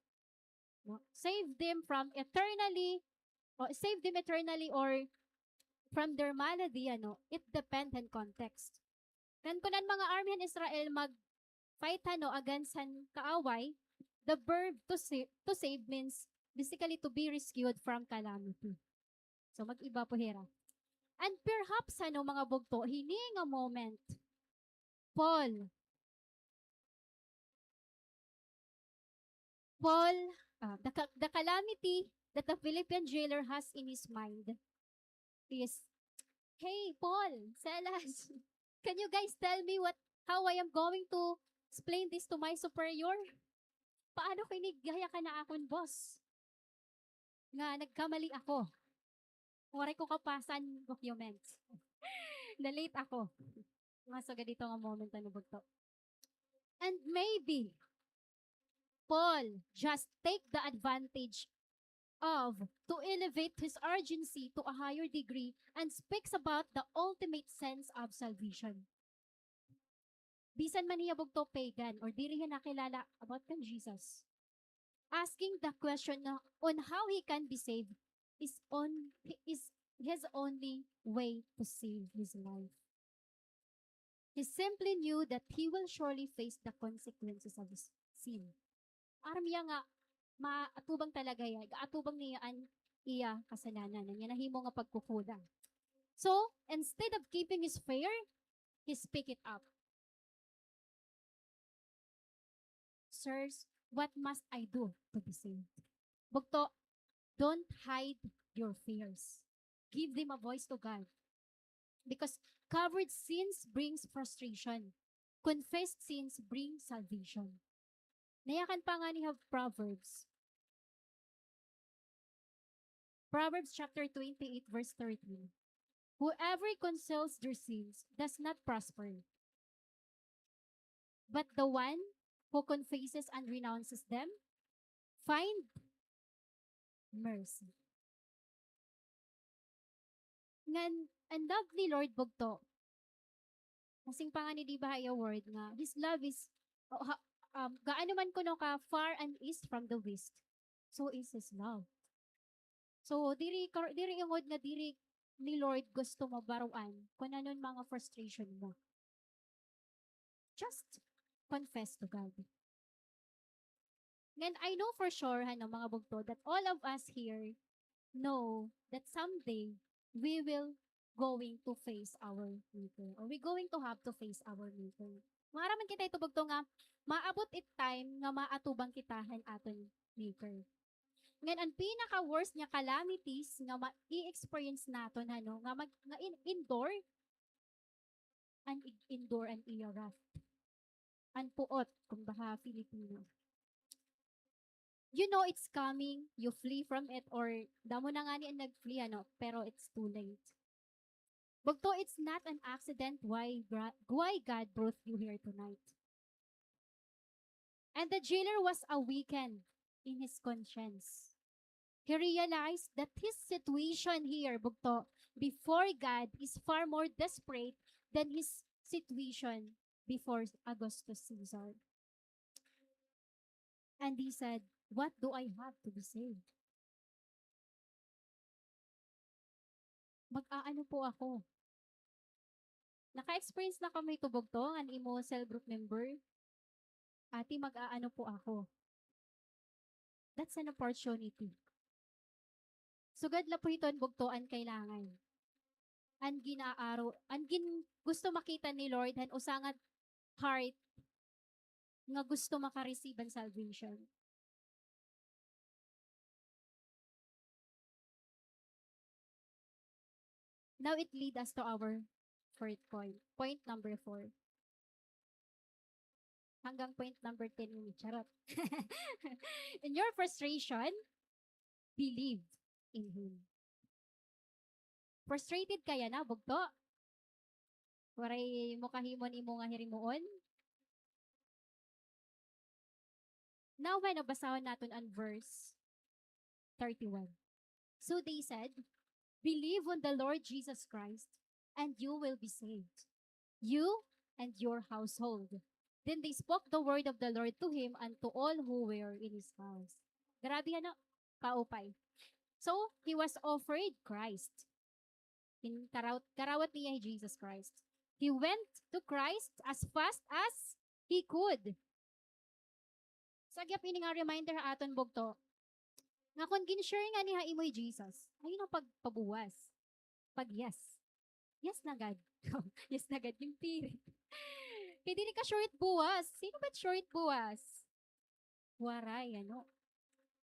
No? Save them from eternally, o save them eternally or from their malady, ano, it depend han context. Then, kun an mga army han Israel mag-fight, ano, against han kaaway, the verb to sa-, to save means basically to be rescued from calamity. So, mag-iba po hira. And perhaps, ano, mga bugto, hini nga moment, Paul, Paul, ah, the ca-, the calamity that the Philippian jailer has in his mind is, "Hey, Paul, Silas, can you guys tell me what, how I am going to explain this to my superior? Paano ko ini igaya kan akon boss nga nagkamali ako? Waray ko kapasa an documents. Na-late ako." Mga sugad hito nga moment, ano, bugto. And maybe, Paul just take the advantage of to elevate his urgency to a higher degree and speaks about the ultimate sense of salvation. Bisan man hiya bugto pagan or diri hiya nakilala about kan Jesus, asking the question na on how he can be saved is on, is his only way to save his life. He simply knew that he will surely face the consequences of his sin. Aram hiya nga maatubang talaga hiya, gaatubang niya an iya kasalanan, an iya nahimo nga pagkukulang. So, instead of keeping his fear, he speak it up. "Sirs, what must I do to be saved?" Bugto, don't hide your fears. Give them a voice to God. Because covered sins brings frustration. Confessed sins bring salvation. Nayakan pa ngani ha Proverbs. Proverbs chapter twenty-eight, verse thirteen. "Whoever conceals their sins does not prosper, but the one who confesses and renounces them find mercy." Ngan, an love ni Lord bugto. Nasiring pa ngani, di ba, ha iya word nga, his love is, o, ha, um, gaano man kuno ka far an east from the west, so is his love. So, diri kar-, diri ingod nga diri ni Lord gusto mabaroan kun ano an mga frustration mo. Just confess to God. Ngan I know for sure, ano, mga bugto, that all of us here know that someday we will going to face our Maker, or we going to have to face our Maker. Maaram man kita hito bugto nga maabot it time nga maatubang kita han aton Maker. Ngan an pinaka-worst nga calamities nga ma-i-experience naton, ano, nga mag-, nga in-, endure, an ig-, endure an iya wrath. An puot, kung baha Filipino. You know it's coming, you flee from it, or damo na ngani an nag-flee, ano, pero it's too late. Bugto, it's not an accident why gra-, why God brought you here tonight. And the jailer was awakened in his conscience. He realized that his situation here, bugto, before God is far more desperate than his situation before Augustus Caesar. And he said, "What do I have to be saved?" Mag-aano po ako? Naka-experience na kamo hito bugto, an imo cell group member? Ate, mag-aano po ako? That's an opportunity. Sugad la po hito an bugto an kailangan. An gin-aaro, an gin-, gusto makita ni Lord han usa nga heart nga gusto maka-receive an salvation. Now it lead us to our fourth point. Point number four. Hanggang point number ten ini, charot. In your frustration, believe in Him. Frustrated ka yana, bugto? Waray mo kahimo an imo nga hirimuon? Now, may nabasahon naton an verse thirty-one. So they said, "Believe on the Lord Jesus Christ, and you will be saved, you and your household." Then they spoke the word of the Lord to him and to all who were in his house. Grabe, ano? Kaupay. So, he was offered Christ. In karawat, karawat niya hi Jesus Christ. He went to Christ as fast as he could. Sa gihap ini nga reminder ha aton bugto, nga kon gin-share ngani ha imo hi Jesus, ayaw na pagpabuwas. Pag-yes. Yes na gad. Yes na gad, ginpirit. Kay diri ka sure it buwas. Sino ba it sure it buwas? Waray, ano?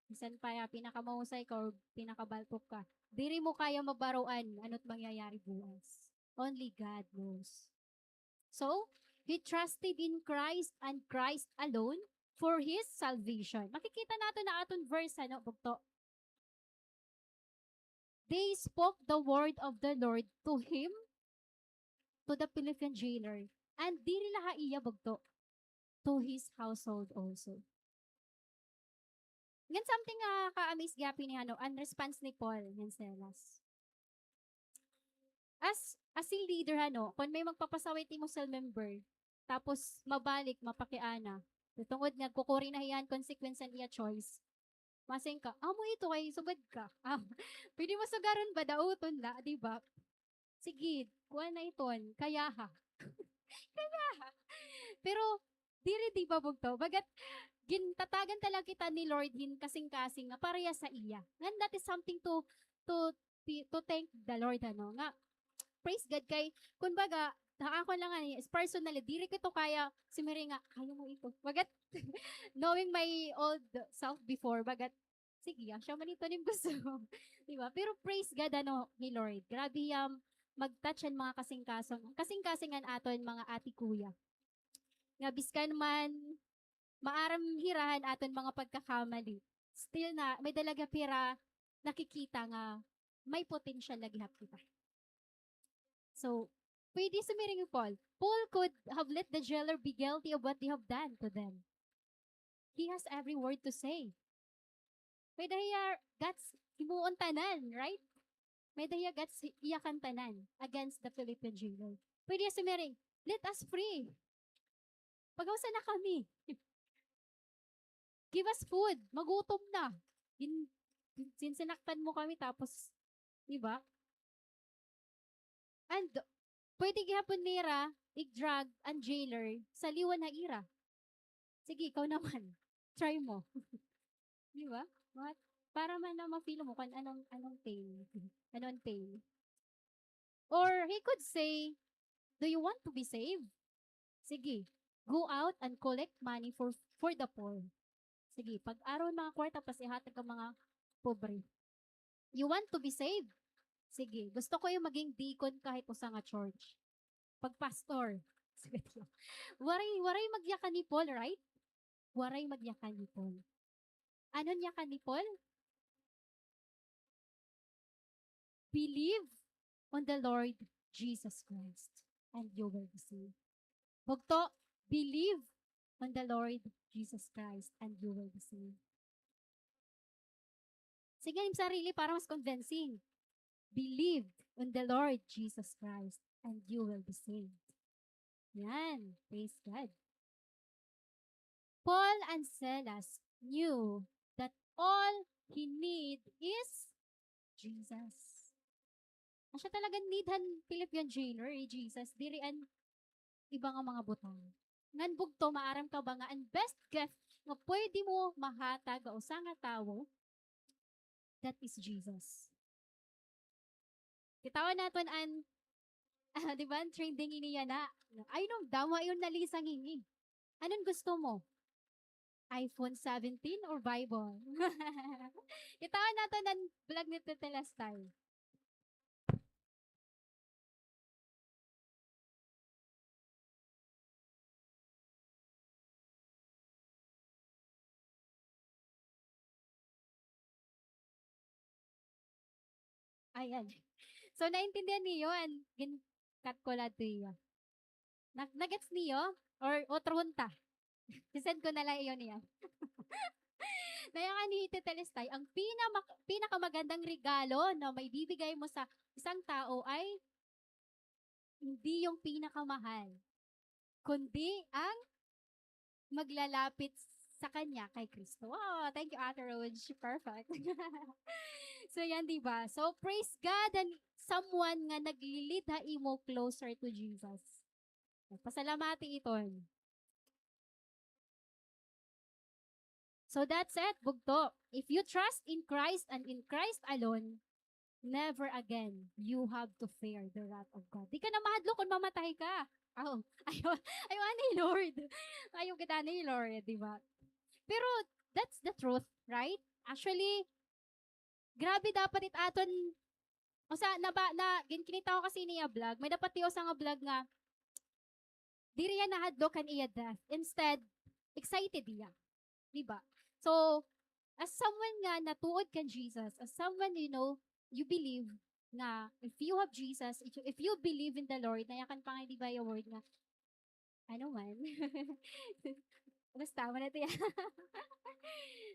Bisan pa ya pinakamahusay ka or pinakabaltok ka, diri mo kaya mabaroan ano it mangyayari buwas. Only God knows. So, he trusted in Christ and Christ alone for his salvation. Makikita naton ha aton verse, ano, bugto. They spoke the word of the Lord to him, to the Philippian jailer, and diri la ha iya, bugto, to his household also. Ngan something nga ka-amaze gihapon ni, ano, an response ni Paul ngan Silas. As, as a leader, ano, kon may magpapasaway it imo cell member, tapos mabalik, mapakiana, tungod nga nagkukuri na hiya han consequence han iya choice, masiring ka, "Amo ito kay sugad ka." Ah, pwede mo sugaron ba, dauton la, di ba? Sige, kuan na iton, kayaha. Kayaha. Pero, diri, di ba, bugto? Bagat, gintatagan talaga kita ni Lord hin kasingkasing nga pareha sa iya. Ngan that is something to, to, to thank the Lord, ano, nga, praise God kay, kumbaga, ha akon la ngani, personally, diri ko ito kaya, siring nga, "Kaya mo ito." Bagat, knowing my old self before, bagat, sige, ah, siya man ito an im gusto. Di ba? Pero praise God, ano, ni Lord. Grabe hiya mag-touch han mga kasingkasong, kasingkasing han aton mga ate, kuya. Nga biskan man, maaram hira han aton mga pagkakamali, still na, may-ada la gihap hira nakikita nga may potential la gihap kita. So, pwede sumiring hi Paul. Paul could have let the jailer be guilty of what they have done to them. He has every word to say. May-ada hiya guts himuon tanan, right? May-ada hiya guts hi-, iyakan tanan against the Philippian jailer. Pwede hiya sumiring, "Let us free. Paghawsa na kami. Give us food. Magutom na. Gin-, gin-, sinsinaktan mo kami, tapos," di ba? And pwede gihapon nira i-drag an jailer, saliwan ha ira. Sige, ikaw naman. Try mo. Di ba? What? Para man na ma-feel mo kung anong, anong pain. Ano an pain. Or he could say, "Do you want to be saved? Sige, go out and collect money for, for the poor." Sige, pag-aron mga kwarta, pasihatag ha mga pobre. You want to be saved? Sige, gusto ko yung maging deacon kahit usa nga church. Pag-pastor. Waray, waray magyakan ni Paul, right? Waray magyakan ni Paul. Ano an yakan ni Paul? Believe on the Lord Jesus Christ and you will be saved. Bugto, believe on the Lord Jesus Christ and you will be saved. Sige, im sarili para mas convincing. Believe on the Lord Jesus Christ and you will be saved. Yan. Praise God. Paul and Silas knew that all he need is Jesus. Asya talaga need han Philippian jailer, eh, Jesus. Diri an iba nga mga butang. Ngan bugto, maaram ka ba nga an best gift nga pwede mo mahatag ha usa nga tawo, that is Jesus. Kitaa naton an, ah, di ba, an trending ini yana. Ay, no, damo ayon nalisang ini. Ano an gusto mo? iPhone seventeen or Bible? Kitaa naton an vlog ni Tetelestai. Ayan. So, naintindihan niyo an gin-, cut ko la adto iya. Na-, nagets niyo? Or otro hunta? I-send ko na lang iyo niyan. Nayakan ni Tita Lestay, ang pinama-, pinakamagandang regalo na maibibigay mo sa isang tao ay hindi yung pinakamahal, kundi ang maglalapit sa kanya kay Kristo. Wow, thank you, Ate Rose. Perfect. So, yan, di ba? So, praise God and someone nga nagli-lead ha imo closer to Jesus. Pasalamati iton. So that's it, bugto. If you trust in Christ and in Christ alone, never again you have to fear the wrath of God. Di ka na mahadlok kon mamatay ka. Aw, ayaw, ayaw anay, Lord. Ayaw gad anay, Lord, di ba? Pero that's the truth, right? Actually, grabe dapat it aton, usa, naba-, na, gin-, kinita ko kasi niya vlog, may dapat iya usa nga vlog nga, diri iya nahadlok kan iya death. Instead, excited iya. Di ba? So, as someone nga natuod kan Jesus, as someone, you know, you believe nga if you have Jesus, if you, if you believe in the Lord, nayakan pa nga, di ba, yung word nga, ano man? Basta, amo na it iya.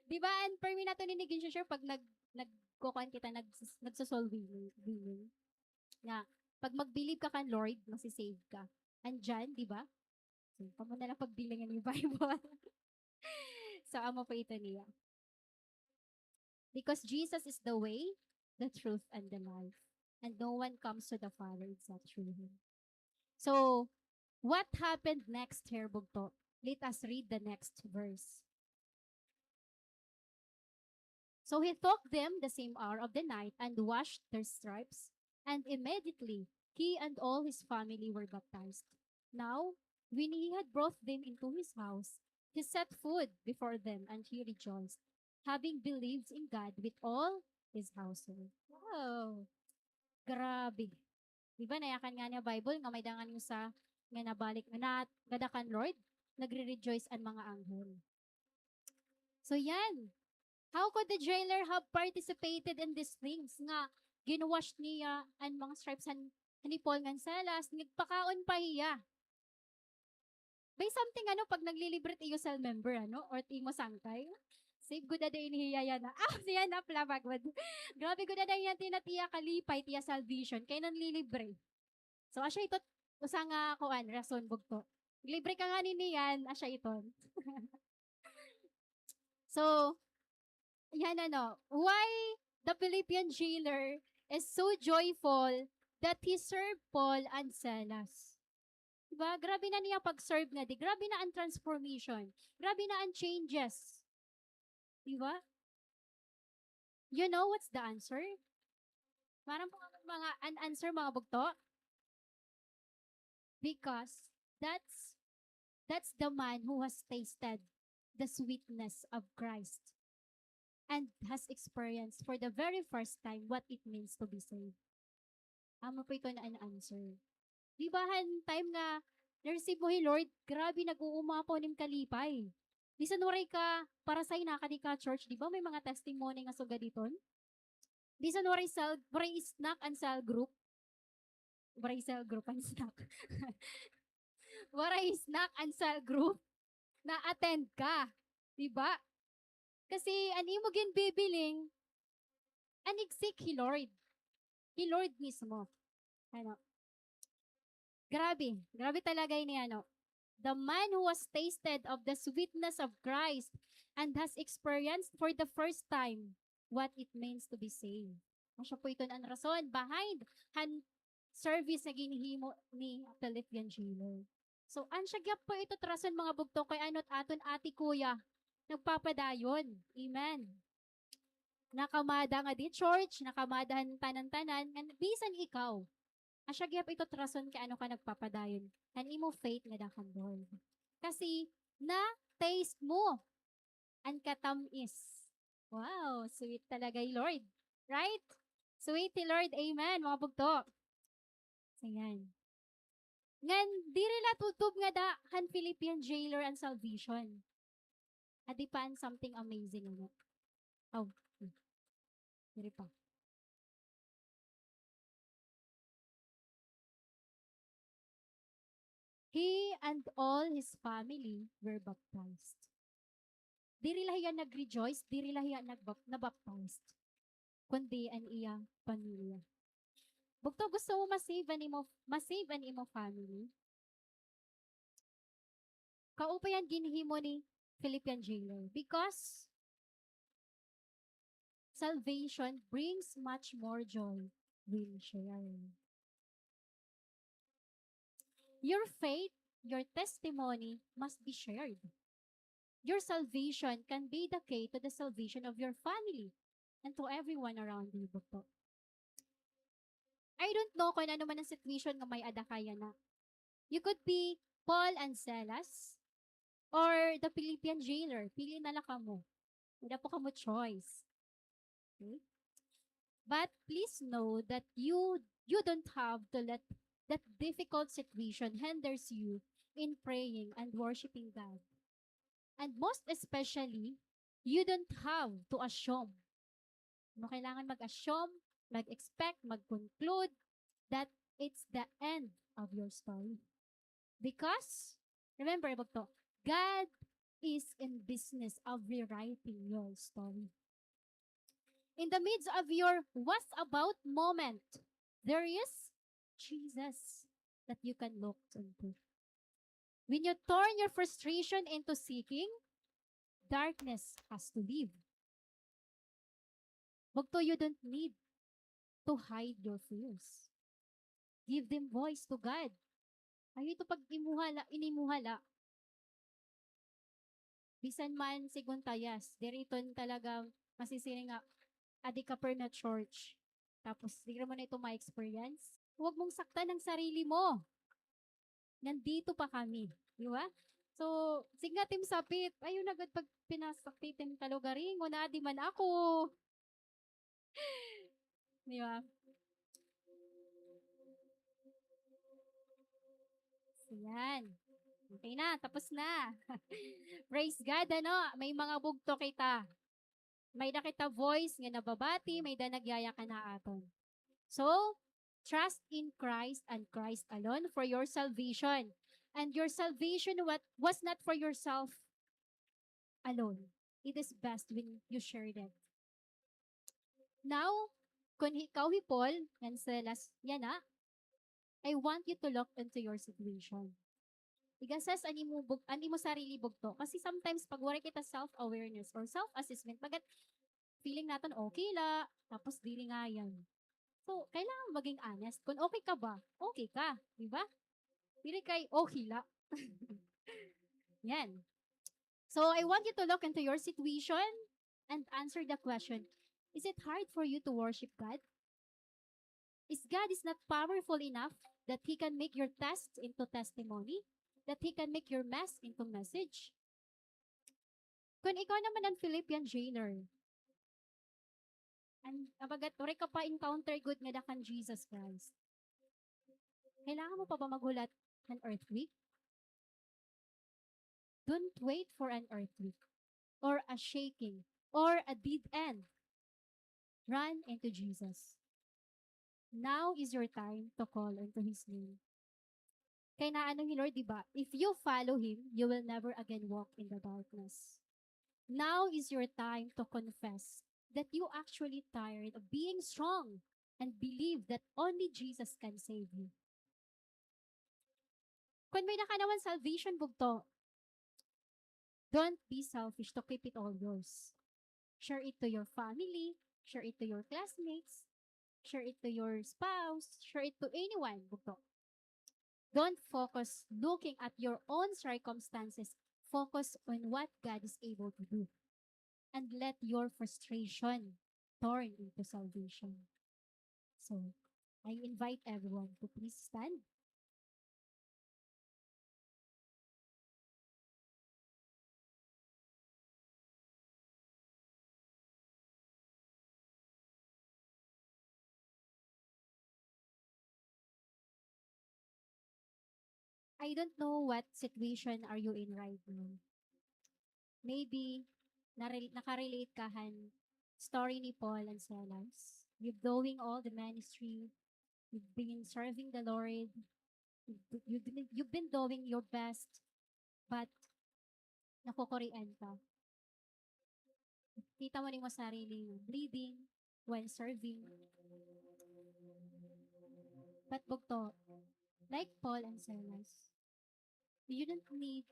Di ba, an permi naton ini gin-share pag nag-, nagkukuan kita, nagsus-, nagso-soul winning, winning. Nga, pag mag-believe ka kan Lord, masi-save ka. Andiyan, di ba? So, kamo na lang pagbilingan yung Bible. So, amo po ito niya. Because Jesus is the way, the truth, and the life. And no one comes to the Father except through him. So, what happened next here, bugto? Let us read the next verse. So he took them the same hour of the night and washed their stripes, and immediately he and all his family were baptized. Now, when he had brought them into his house, he set food before them, and he rejoiced, having believed in God with all his household. Wow! Grabe. Di ba, nayakan nga niya Bible nga may dangan usa nga nabalik nga na, gada kan Lord, nagre-rejoice an mga anghel. So, yan. How could the jailer have participated in these things nga gin-wash niya an mga stripes han, han ni Paul ngan Silas, nagpakaon pa hiya? May something, ano, pag naglilibre it iyo cell member, ano, or it imo sangkay. Save gud ada ini hiya yana. Ah, siya na pala, pagod. Grabe gud ada yana, tinatiya kalipay, tiya salvation, kay nanlilibre. So, asya ito, usa nga, kuan, rason, bugto. Libre ka ngani niyan, asya iton. So, yan, ano, why the Philippian jailer is so joyful that he served Paul and Silas? Diba? Grabe na niya pag-serve nga di. Grabe na an transformation. Grabe na an changes. Diba? You know what's the answer? Maaram po mga an answer, mga bugto? Because that's, that's the man who has tasted the sweetness of Christ and has experienced for the very first time what it means to be saved. Amo po iton an answer. Di ba, han time nga na-receive mo hi Lord, grabe, nag-uuma pa an im kalipay. Bisan waray ka parasay nakadi ka church, di ba, may mga testimony nga sugad iton? Bisan waray cell, waray snack an cell group. Waray cell group an snack. Waray snack an cell group, na-attend ka. Di ba? Kasi an imo ginbibiling, an igsik hi Lord. Hi Lord mismo. Ano? Grabe. Grabe talaga ini, ano. The man who has tasted of the sweetness of Christ and has experienced for the first time what it means to be saved. Asya po iton an rason behind han service nga ginhimo ni Philippian jailer. So, asya gihap po ito it rason, mga bugto, kay ano it aton ate, kuya, nagpapadayon. Amen. Nakamada ngadi church, nakamada han tanan-tanan, ngan bisan ikaw, asya gihap ito it rason kay ano ka nagpapadayon, han imo faith ngada kan Lord. Kasi na-taste mo an katam-is. Wow, sweet talaga hi Lord. Right? Sweet hi Lord. Amen, mga bugto. So, yan. Ngan, diri la tubtob ngada han Philippian jailer an salvation. Adi pa an something amazing, ano? Aw, hmm. Diri pa. He and all his family were baptized. Diri la hiya nag-rejoice, diri la hiya nagbap-, nabaptized, kundi an iya pamilya. Bugto, gusto mo ma-save an imo, ma-save an imo family? Kaupay an ginhimo ni Philippian jailer, because salvation brings much more joy when shared. Your faith, your testimony must be shared. Your salvation can be the key to the salvation of your family and to everyone around you, bugto. I don't know kung ano man an situation nga may-ada ka yana. You could be Paul and Silas or the Philippian jailer. Pili na la kamo. Wala po kamo choice. Okay? But please know that you, you don't have to let that difficult situation hinders you in praying and worshiping God. And most especially, you don't have to assume. Mo kailangan mag-assume, mag-expect, mag-conclude that it's the end of your story. Because, remember, bugto, God is in business of rewriting your story. In the midst of your "what about" moment, there is Jesus that you can look into. When you turn your frustration into seeking, darkness has to leave. Bugto, you don't need to hide your fears. Give them voice to God. Ayaw ito pag-imuha la, inimuha la. Bisan man, sigun ta, yes, diri iton talaga masisiring nga, adi ka per na church. Tapos, diri mo na ito ma-experience. Huwag mong saktan ang sarili mo. Nandito pa kami. Di ba? So, sige nga, Team Sapit, ayaw na gad pag pinasakit, Team Kalugaringon, adi man ako. Di ba? So, yan. Okay na, tapos na. Praise God, ano? May mga bugto kita. May-ada kita voice nga nababati, may-ada nagyayakan ha aton. So, trust in Christ and Christ alone for your salvation. And your salvation wa-, was not for yourself alone. It is best when you shared it. Now, kon ikaw hi Paul, ngan Silas yana, I want you to look into your situation. Ig-assess an imo bug-, an imo sarili bugto. Kasi sometimes, pag waray kita self-awareness or self-assessment, bagat feeling naton okay la, tapos diri ngay-an. So, kailangan maging honest. Kung okay ka ba, okay ka, di ba? Diri kay okay la. Yan. So, I want you to look into your situation and answer the question, is it hard for you to worship God? Is God is not powerful enough that He can make your test into testimony, that He can make your mess into message? Kon ikaw naman an Philippian jailer, an, abagat, waray ka pa encounter gud ngada kan Jesus Christ. Kailangan mo pa ba maghulat han earthquake? Don't wait for an earthquake or a shaking or a dead end. Run into Jesus. Now is your time to call unto His name. Kay naano hi Lord, di ba? If you follow Him, you will never again walk in the darkness. Now is your time to confess that you actually tired of being strong and believe that only Jesus can save you. Kon may-ada ka naman salvation, bugto, don't be selfish to keep it all yours. Share it to your family, share it to your classmates, share it to your spouse, share it to anyone, bugto. Don't focus looking at your own circumstances. Focus on what God is able to do. And let your frustration turn into salvation. So, I invite everyone to please stand. I don't know what situation are you in right now. Maybe, narel-, nakarelate ka han story ni Paul and Silas. You've doing all the ministry. You've been serving the Lord. You've been, you've been doing your best, but nakukurian ka. Kita mo na imo sarili bleeding while serving. But bugto, like Paul and Silas, you don't need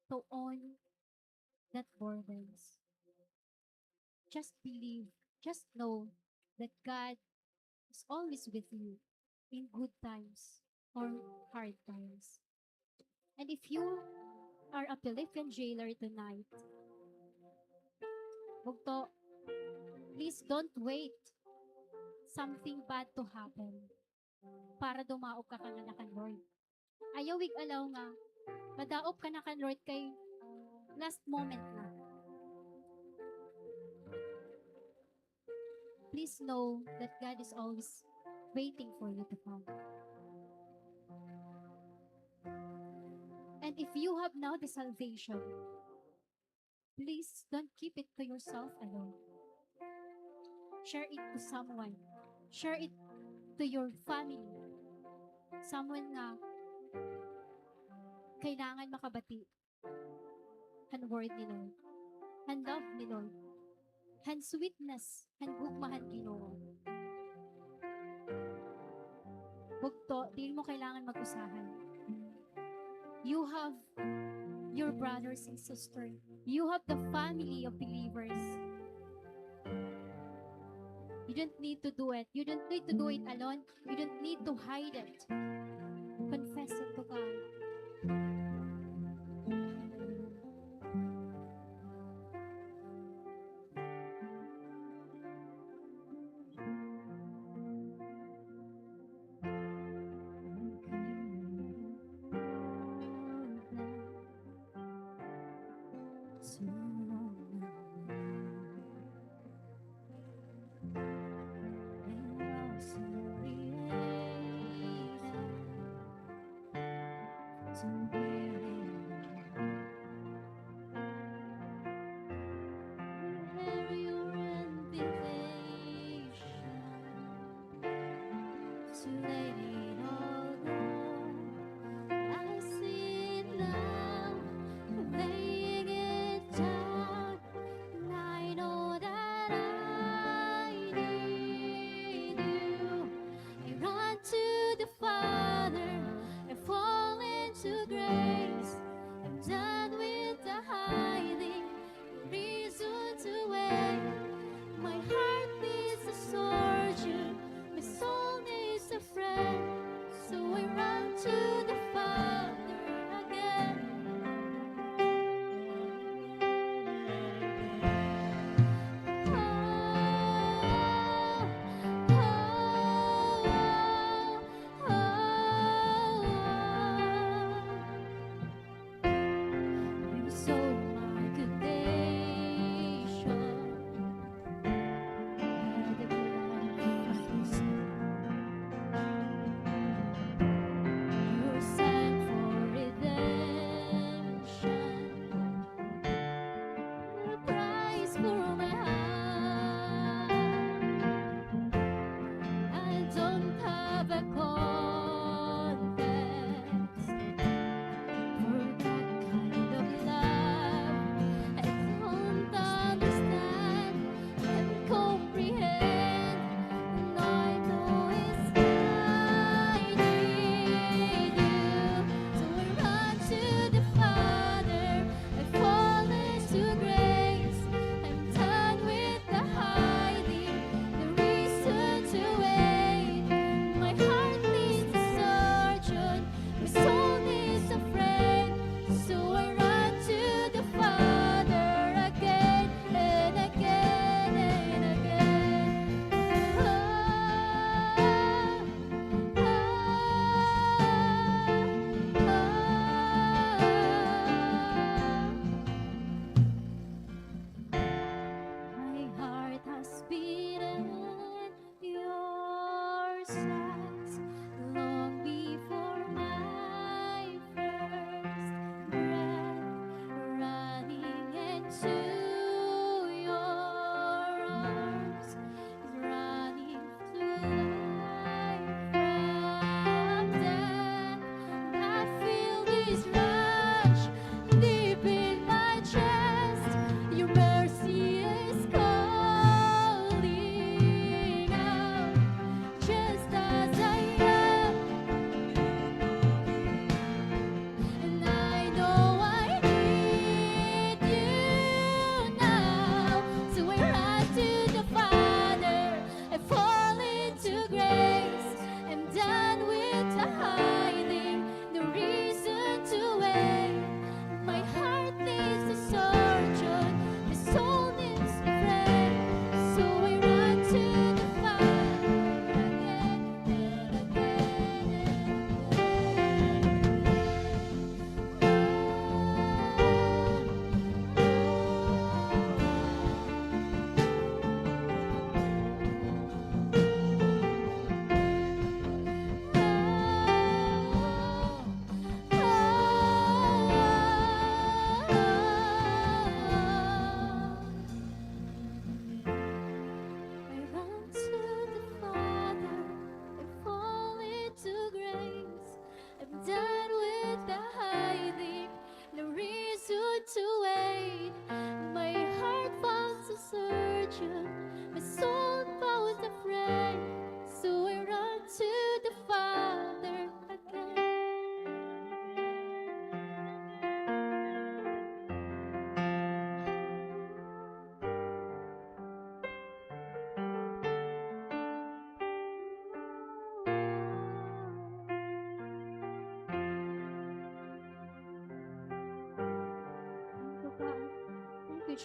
to own that burdens. Just believe, just know that God is always with you in good times or hard times. And if you are a Philippian jailer tonight, bugto, please don't wait something bad to happen para dumaop ka kan anak kan Lord. Ayaw ig-allow nga madaop ka na kan Lord kay last moment na. Please know that God is always waiting for you to come. And if you have now the salvation, please don't keep it to yourself alone. Share it to someone. Share it to your family. Someone nga kailangan makabati han word ni Lord, han love ni Lord, han sweetness han gugma han Ginoo. Bugto, diri mo kailangan mag-usahan. You have your brothers and sisters. You have the family of believers. You don't need to do it. You don't need to do it alone. You don't need to hide it. Confess it to God. To let it all go. I see it now, laying it down, and I know that I need you. I run to the Father, I fall into grace.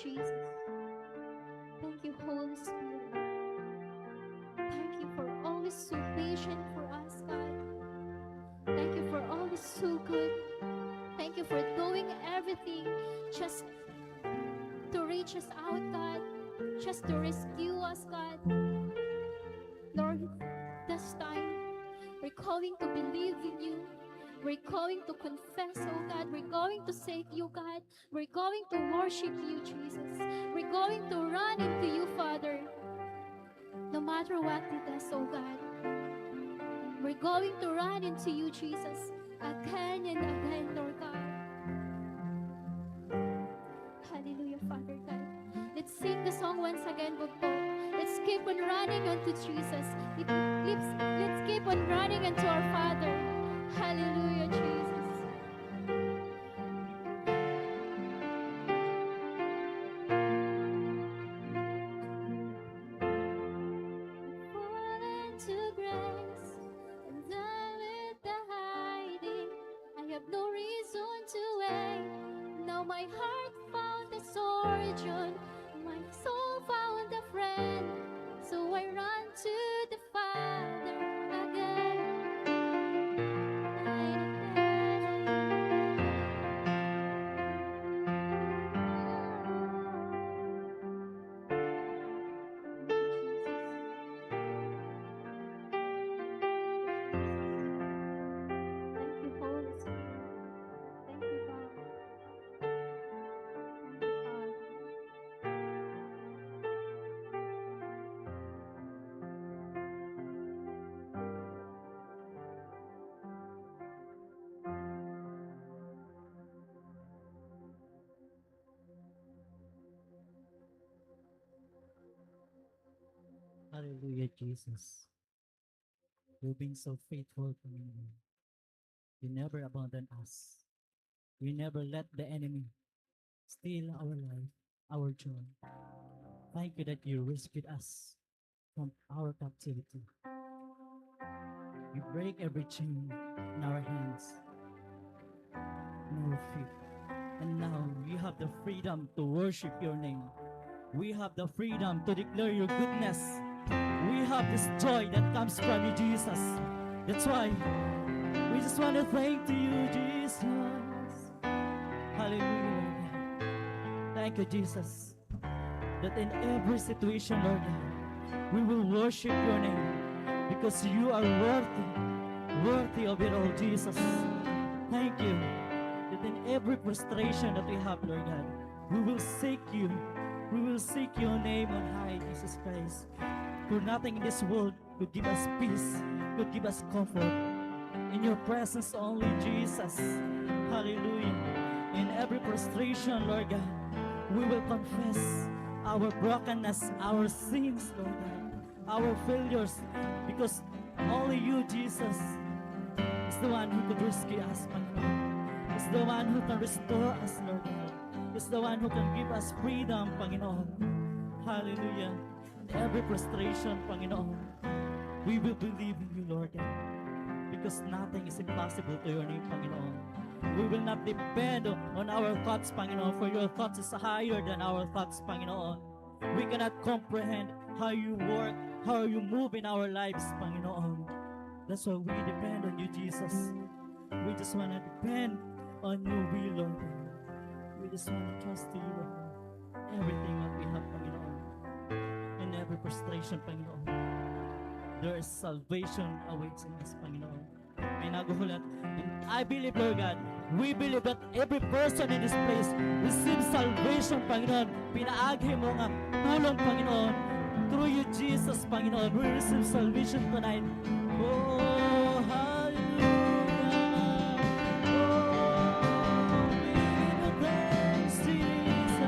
Jesus. Thank you, Holy Spirit. Thank you for always so patient for us, God. Thank you for always so good. Thank you for doing everything just to reach us out, God, just to rescue us, God. Lord, this time, we're going to believe in you. We're going to confess, oh God. We're going to seek you, God. We're going to worship you, Jesus. We're going to run into you, Father. No matter what it is, oh God. We're going to run into you, Jesus, again and again, Lord God. Hallelujah, Father God. Let's sing the song once again, Bugto. Let's keep on running unto Jesus. Let, let's, let's keep on running unto our Father. Hallelujah, Jesus. Fall into grace and die with the hiding. I have no reason to wait. Now my heart found a surgeon, my soul found a friend. So I run to the Father again. I depend. Thank you, Holy Spirit. Thank you, God. Thank you, Father. Hallelujah, Jesus. You've been so faithful to me. You never abandon us. You never let the enemy steal our life, our joy. Thank you that you rescued us from our captivity. You break every chain in our hands, in our feet. And now we have the freedom to worship your name. We have the freedom to declare your goodness. We have this joy that comes from you, Jesus. That's why we just want to thank to you, Jesus. Hallelujah, Lord. Thank you, Jesus, that in every situation, Lord God, we will worship your name because you are worthy, worthy of it all, Jesus. Thank you that in every frustration that we have, Lord God, we will seek you. We will seek your name on high, Jesus Christ. For nothing in this world could give us peace, could give us comfort. In your presence only, Jesus. Hallelujah. In every frustration, Lord God, we will confess our brokenness, our sins, Lord God, our failures, because only you, Jesus, is the one who could rescue us, Panginoon. Is the one who can restore us, Lord God. Is the one who can give us freedom, Panginoon. Hallelujah. In every frustration, Panginoon, we will believe in you, Lord God, because nothing is impossible to your name, Panginoon. We will not depend on our thoughts, Panginoon, for your thoughts is higher than our thoughts, Panginoon. We cannot comprehend how you work, how you move in our lives, Panginoon. That's why we depend on you, Jesus. We just wanna depend on your will, Lord. We just wanna trust you, Lord. Everything that we have, Panginoon. In every frustration, Panginoon, there is salvation awaits in us, Panginoon. May naghuhulat. And I believe, Lord God, we believe that every person in this place receive salvation, Panginoon. Pinaagi mo nga tulong, Panginoon. Through you, Jesus, Panginoon, we receive salvation tonight. Oh, hallelujah. Oh, we give you thanks, Jesus.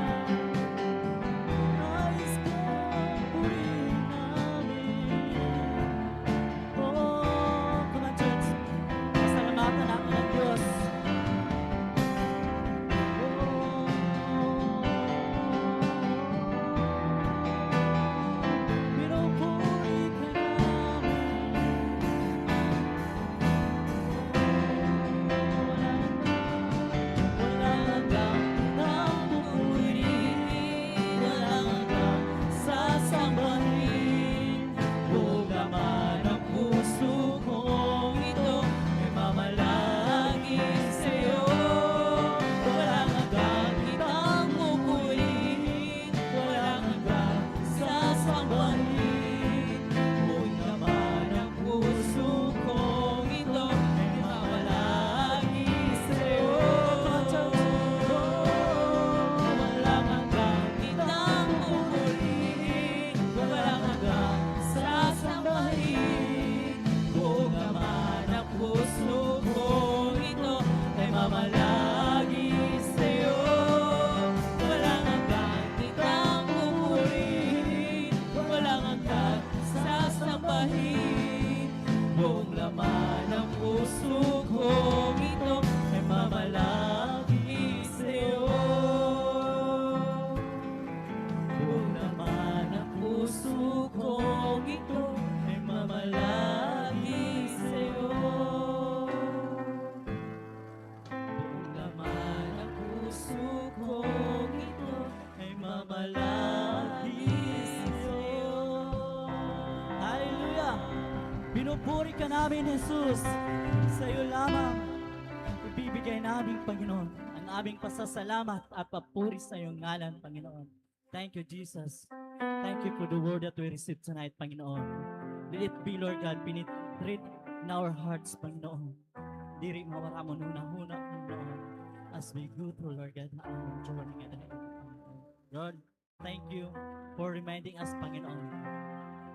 Praise God, purihin namin. Oh, come on, church. Pasalamatan natin ang Diyos. Oh, pinupuri ka namin. namin, Jesus. Sa iyo lamang ibibigay namin, Panginoon, ang aming pasasalamat at papuri sa iyong ngalan, Panginoon. Thank you, Jesus. Thank you for the word that we received tonight, Panginoon. Let it be, Lord God, penetrate in our hearts, Panginoon. Diri mawara amon hunahuna, Panginoon, as we go through, Lord God, ha amon journey nga dali. Lord, thank you for reminding us, Panginoon,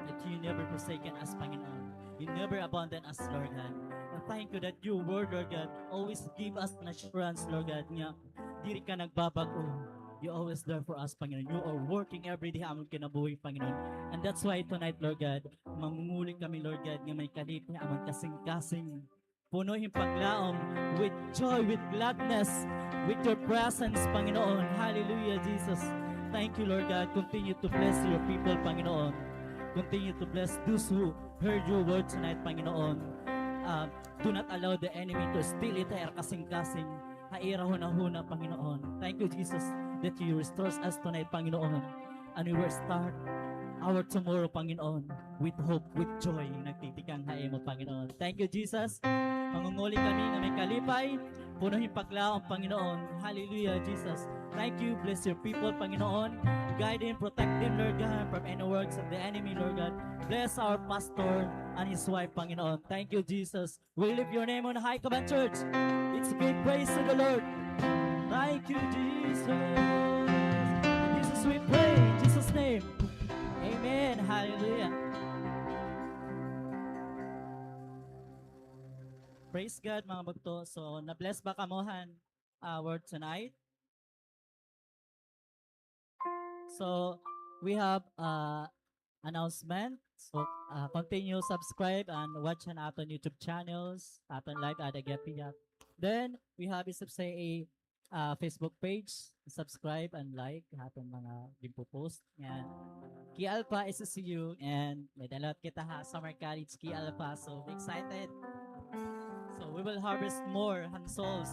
that you never forsaken us, Panginoon. You never abandon us, Lord God. And thank you that your word, Lord God, always give us an assurance, Lord God, nga diri ka nagbabag-o. You always there for us, Panginoon. You are working every day ha amon kinabuhi, Panginoon. And that's why tonight, Lord God, mangunguli kami, Lord God, nga may kalipay ha amon kasingkasing. Puno hin paglaom with joy, with gladness, with your presence, Panginoon. Hallelujah, Jesus. Thank you, Lord God. Continue to bless your people, Panginoon. Continue to bless those who heard your word tonight, Panginoon. Uh, do not allow the enemy to steal it ha ira kasingkasing, ha ira hunahuna, Panginoon. Thank you, Jesus, that you restores us tonight, Panginoon. And we will start our tomorrow, Panginoon, with hope, with joy, nagtitikang ha imo, Panginoon. Thank you, Jesus. Mangunguli kami nga may kalipay, puno hin paglaom, Panginoon. Hallelujah, Jesus. Thank you. Bless your people, Panginoon. Guide them, protect them, Lord God, from any works of the enemy, Lord God. Bless our pastor and his wife, Panginoon. Thank you, Jesus. We lift your name on high, Kaban Church. Let's give praise to the Lord. Thank you, Jesus. In Jesus we pray, in Jesus' name. Amen. Hallelujah. Praise God, mga bugto. So, na-bless ba kamo han, uh, word tonight? So, we have, uh, announcement. So, uh, continue subscribe and watch an aton YouTube channels, aton live ada gihapon. Then, we have, isip sa, a, uh, Facebook page. Subscribe and like aton mga ginpo-post. Yan. Key Alpha S S U, and may dala kita ha Summer College Key Alpha. So, excited. So, we will harvest more han souls.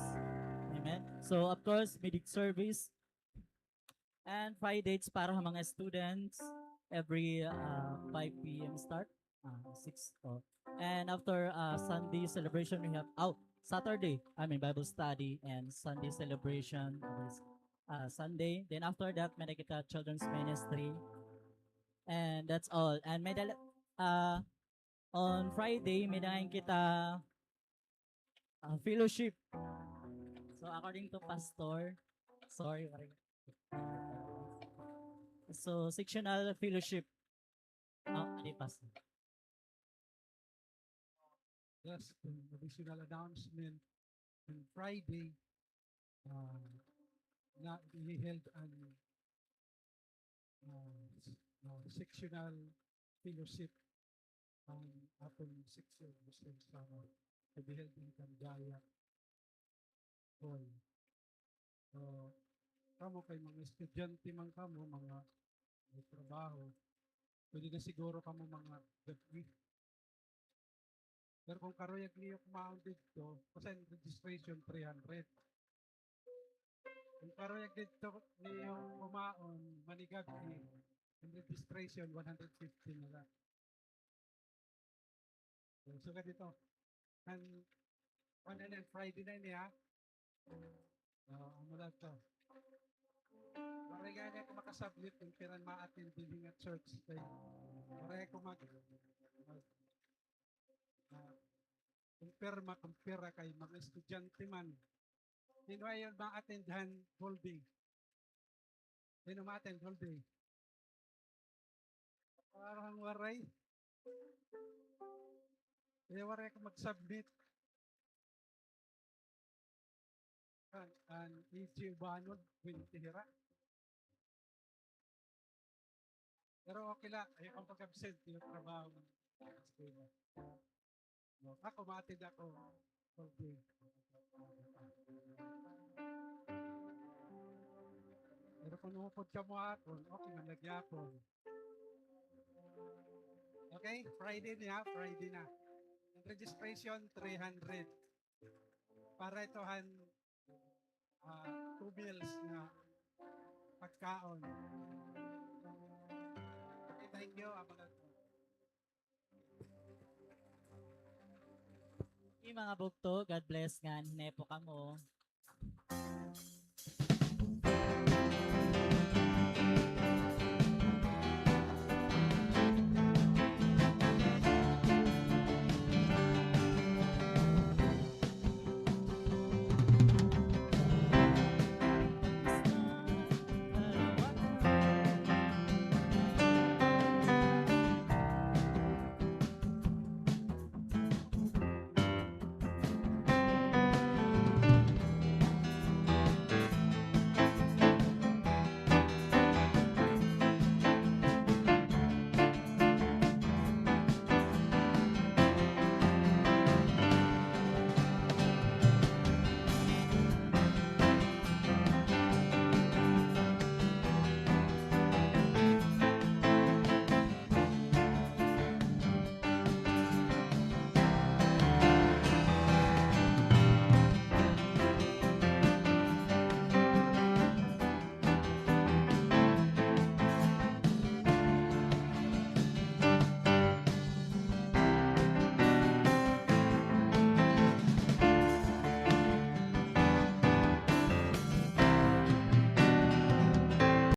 Amen. So, of course, midday service. And Friday, it's para ha mga students. Every, uh, five P M start. Uh, six, oh. And after, uh, Sunday celebration, we have, oh, Saturday, I mean, Bible study and Sunday celebration, uh, Sunday. Then after that, may-ada kita children's ministry. And that's all. And may-ada, uh, on Friday, may-ada kita, ah, fellowship. So, according to Pastor, sorry, sorry. So, sectional fellowship. Ah, adi, Pastor. Just an additional announcement. On Friday, ah, na, we held an, ah, s-, ah, sectional fellowship an aton section Muslim Summer to be held in Candaya Hall. So, kamo kay mga estudyante man kamo, mga may trabaho, pwede na siguro kamo mga gab-i. Pero kung karuyag niyo kumaon didto, kasi an registration three hundred. Kung karuyag didto niyo kumaon, manigab-i, an registration, one hundred fifty na la. So, sugad didto. An, ano na, Friday na ini, ha? Ah, ano la ito? Waray gani ako makasablit kung pira an ma-attend dinhi nga church. Kay waray ako mag-, mag-, ah, kumpirma, kumpira kay mga estudyante man. Hin-o ayaw ma-attend han whole day? Hin-o ma-attend whole day? Parang waray. Kay waray ako mag-submit. An, an A G Ubanod, twenty hira. Pero okay la, ayaw kamo pag-absent, iyo trabaho. No, ako, ma-attend ako. Okay. Pero kon upod kamo ha akon, okay man la gihapon. Okay, Friday niya, Friday na. An registration, three hundred. Para ito han, ah, two meals nga pagkaon. Okay, thank you, ah, mga. Mga bugto, God bless ngan hinay po kamo.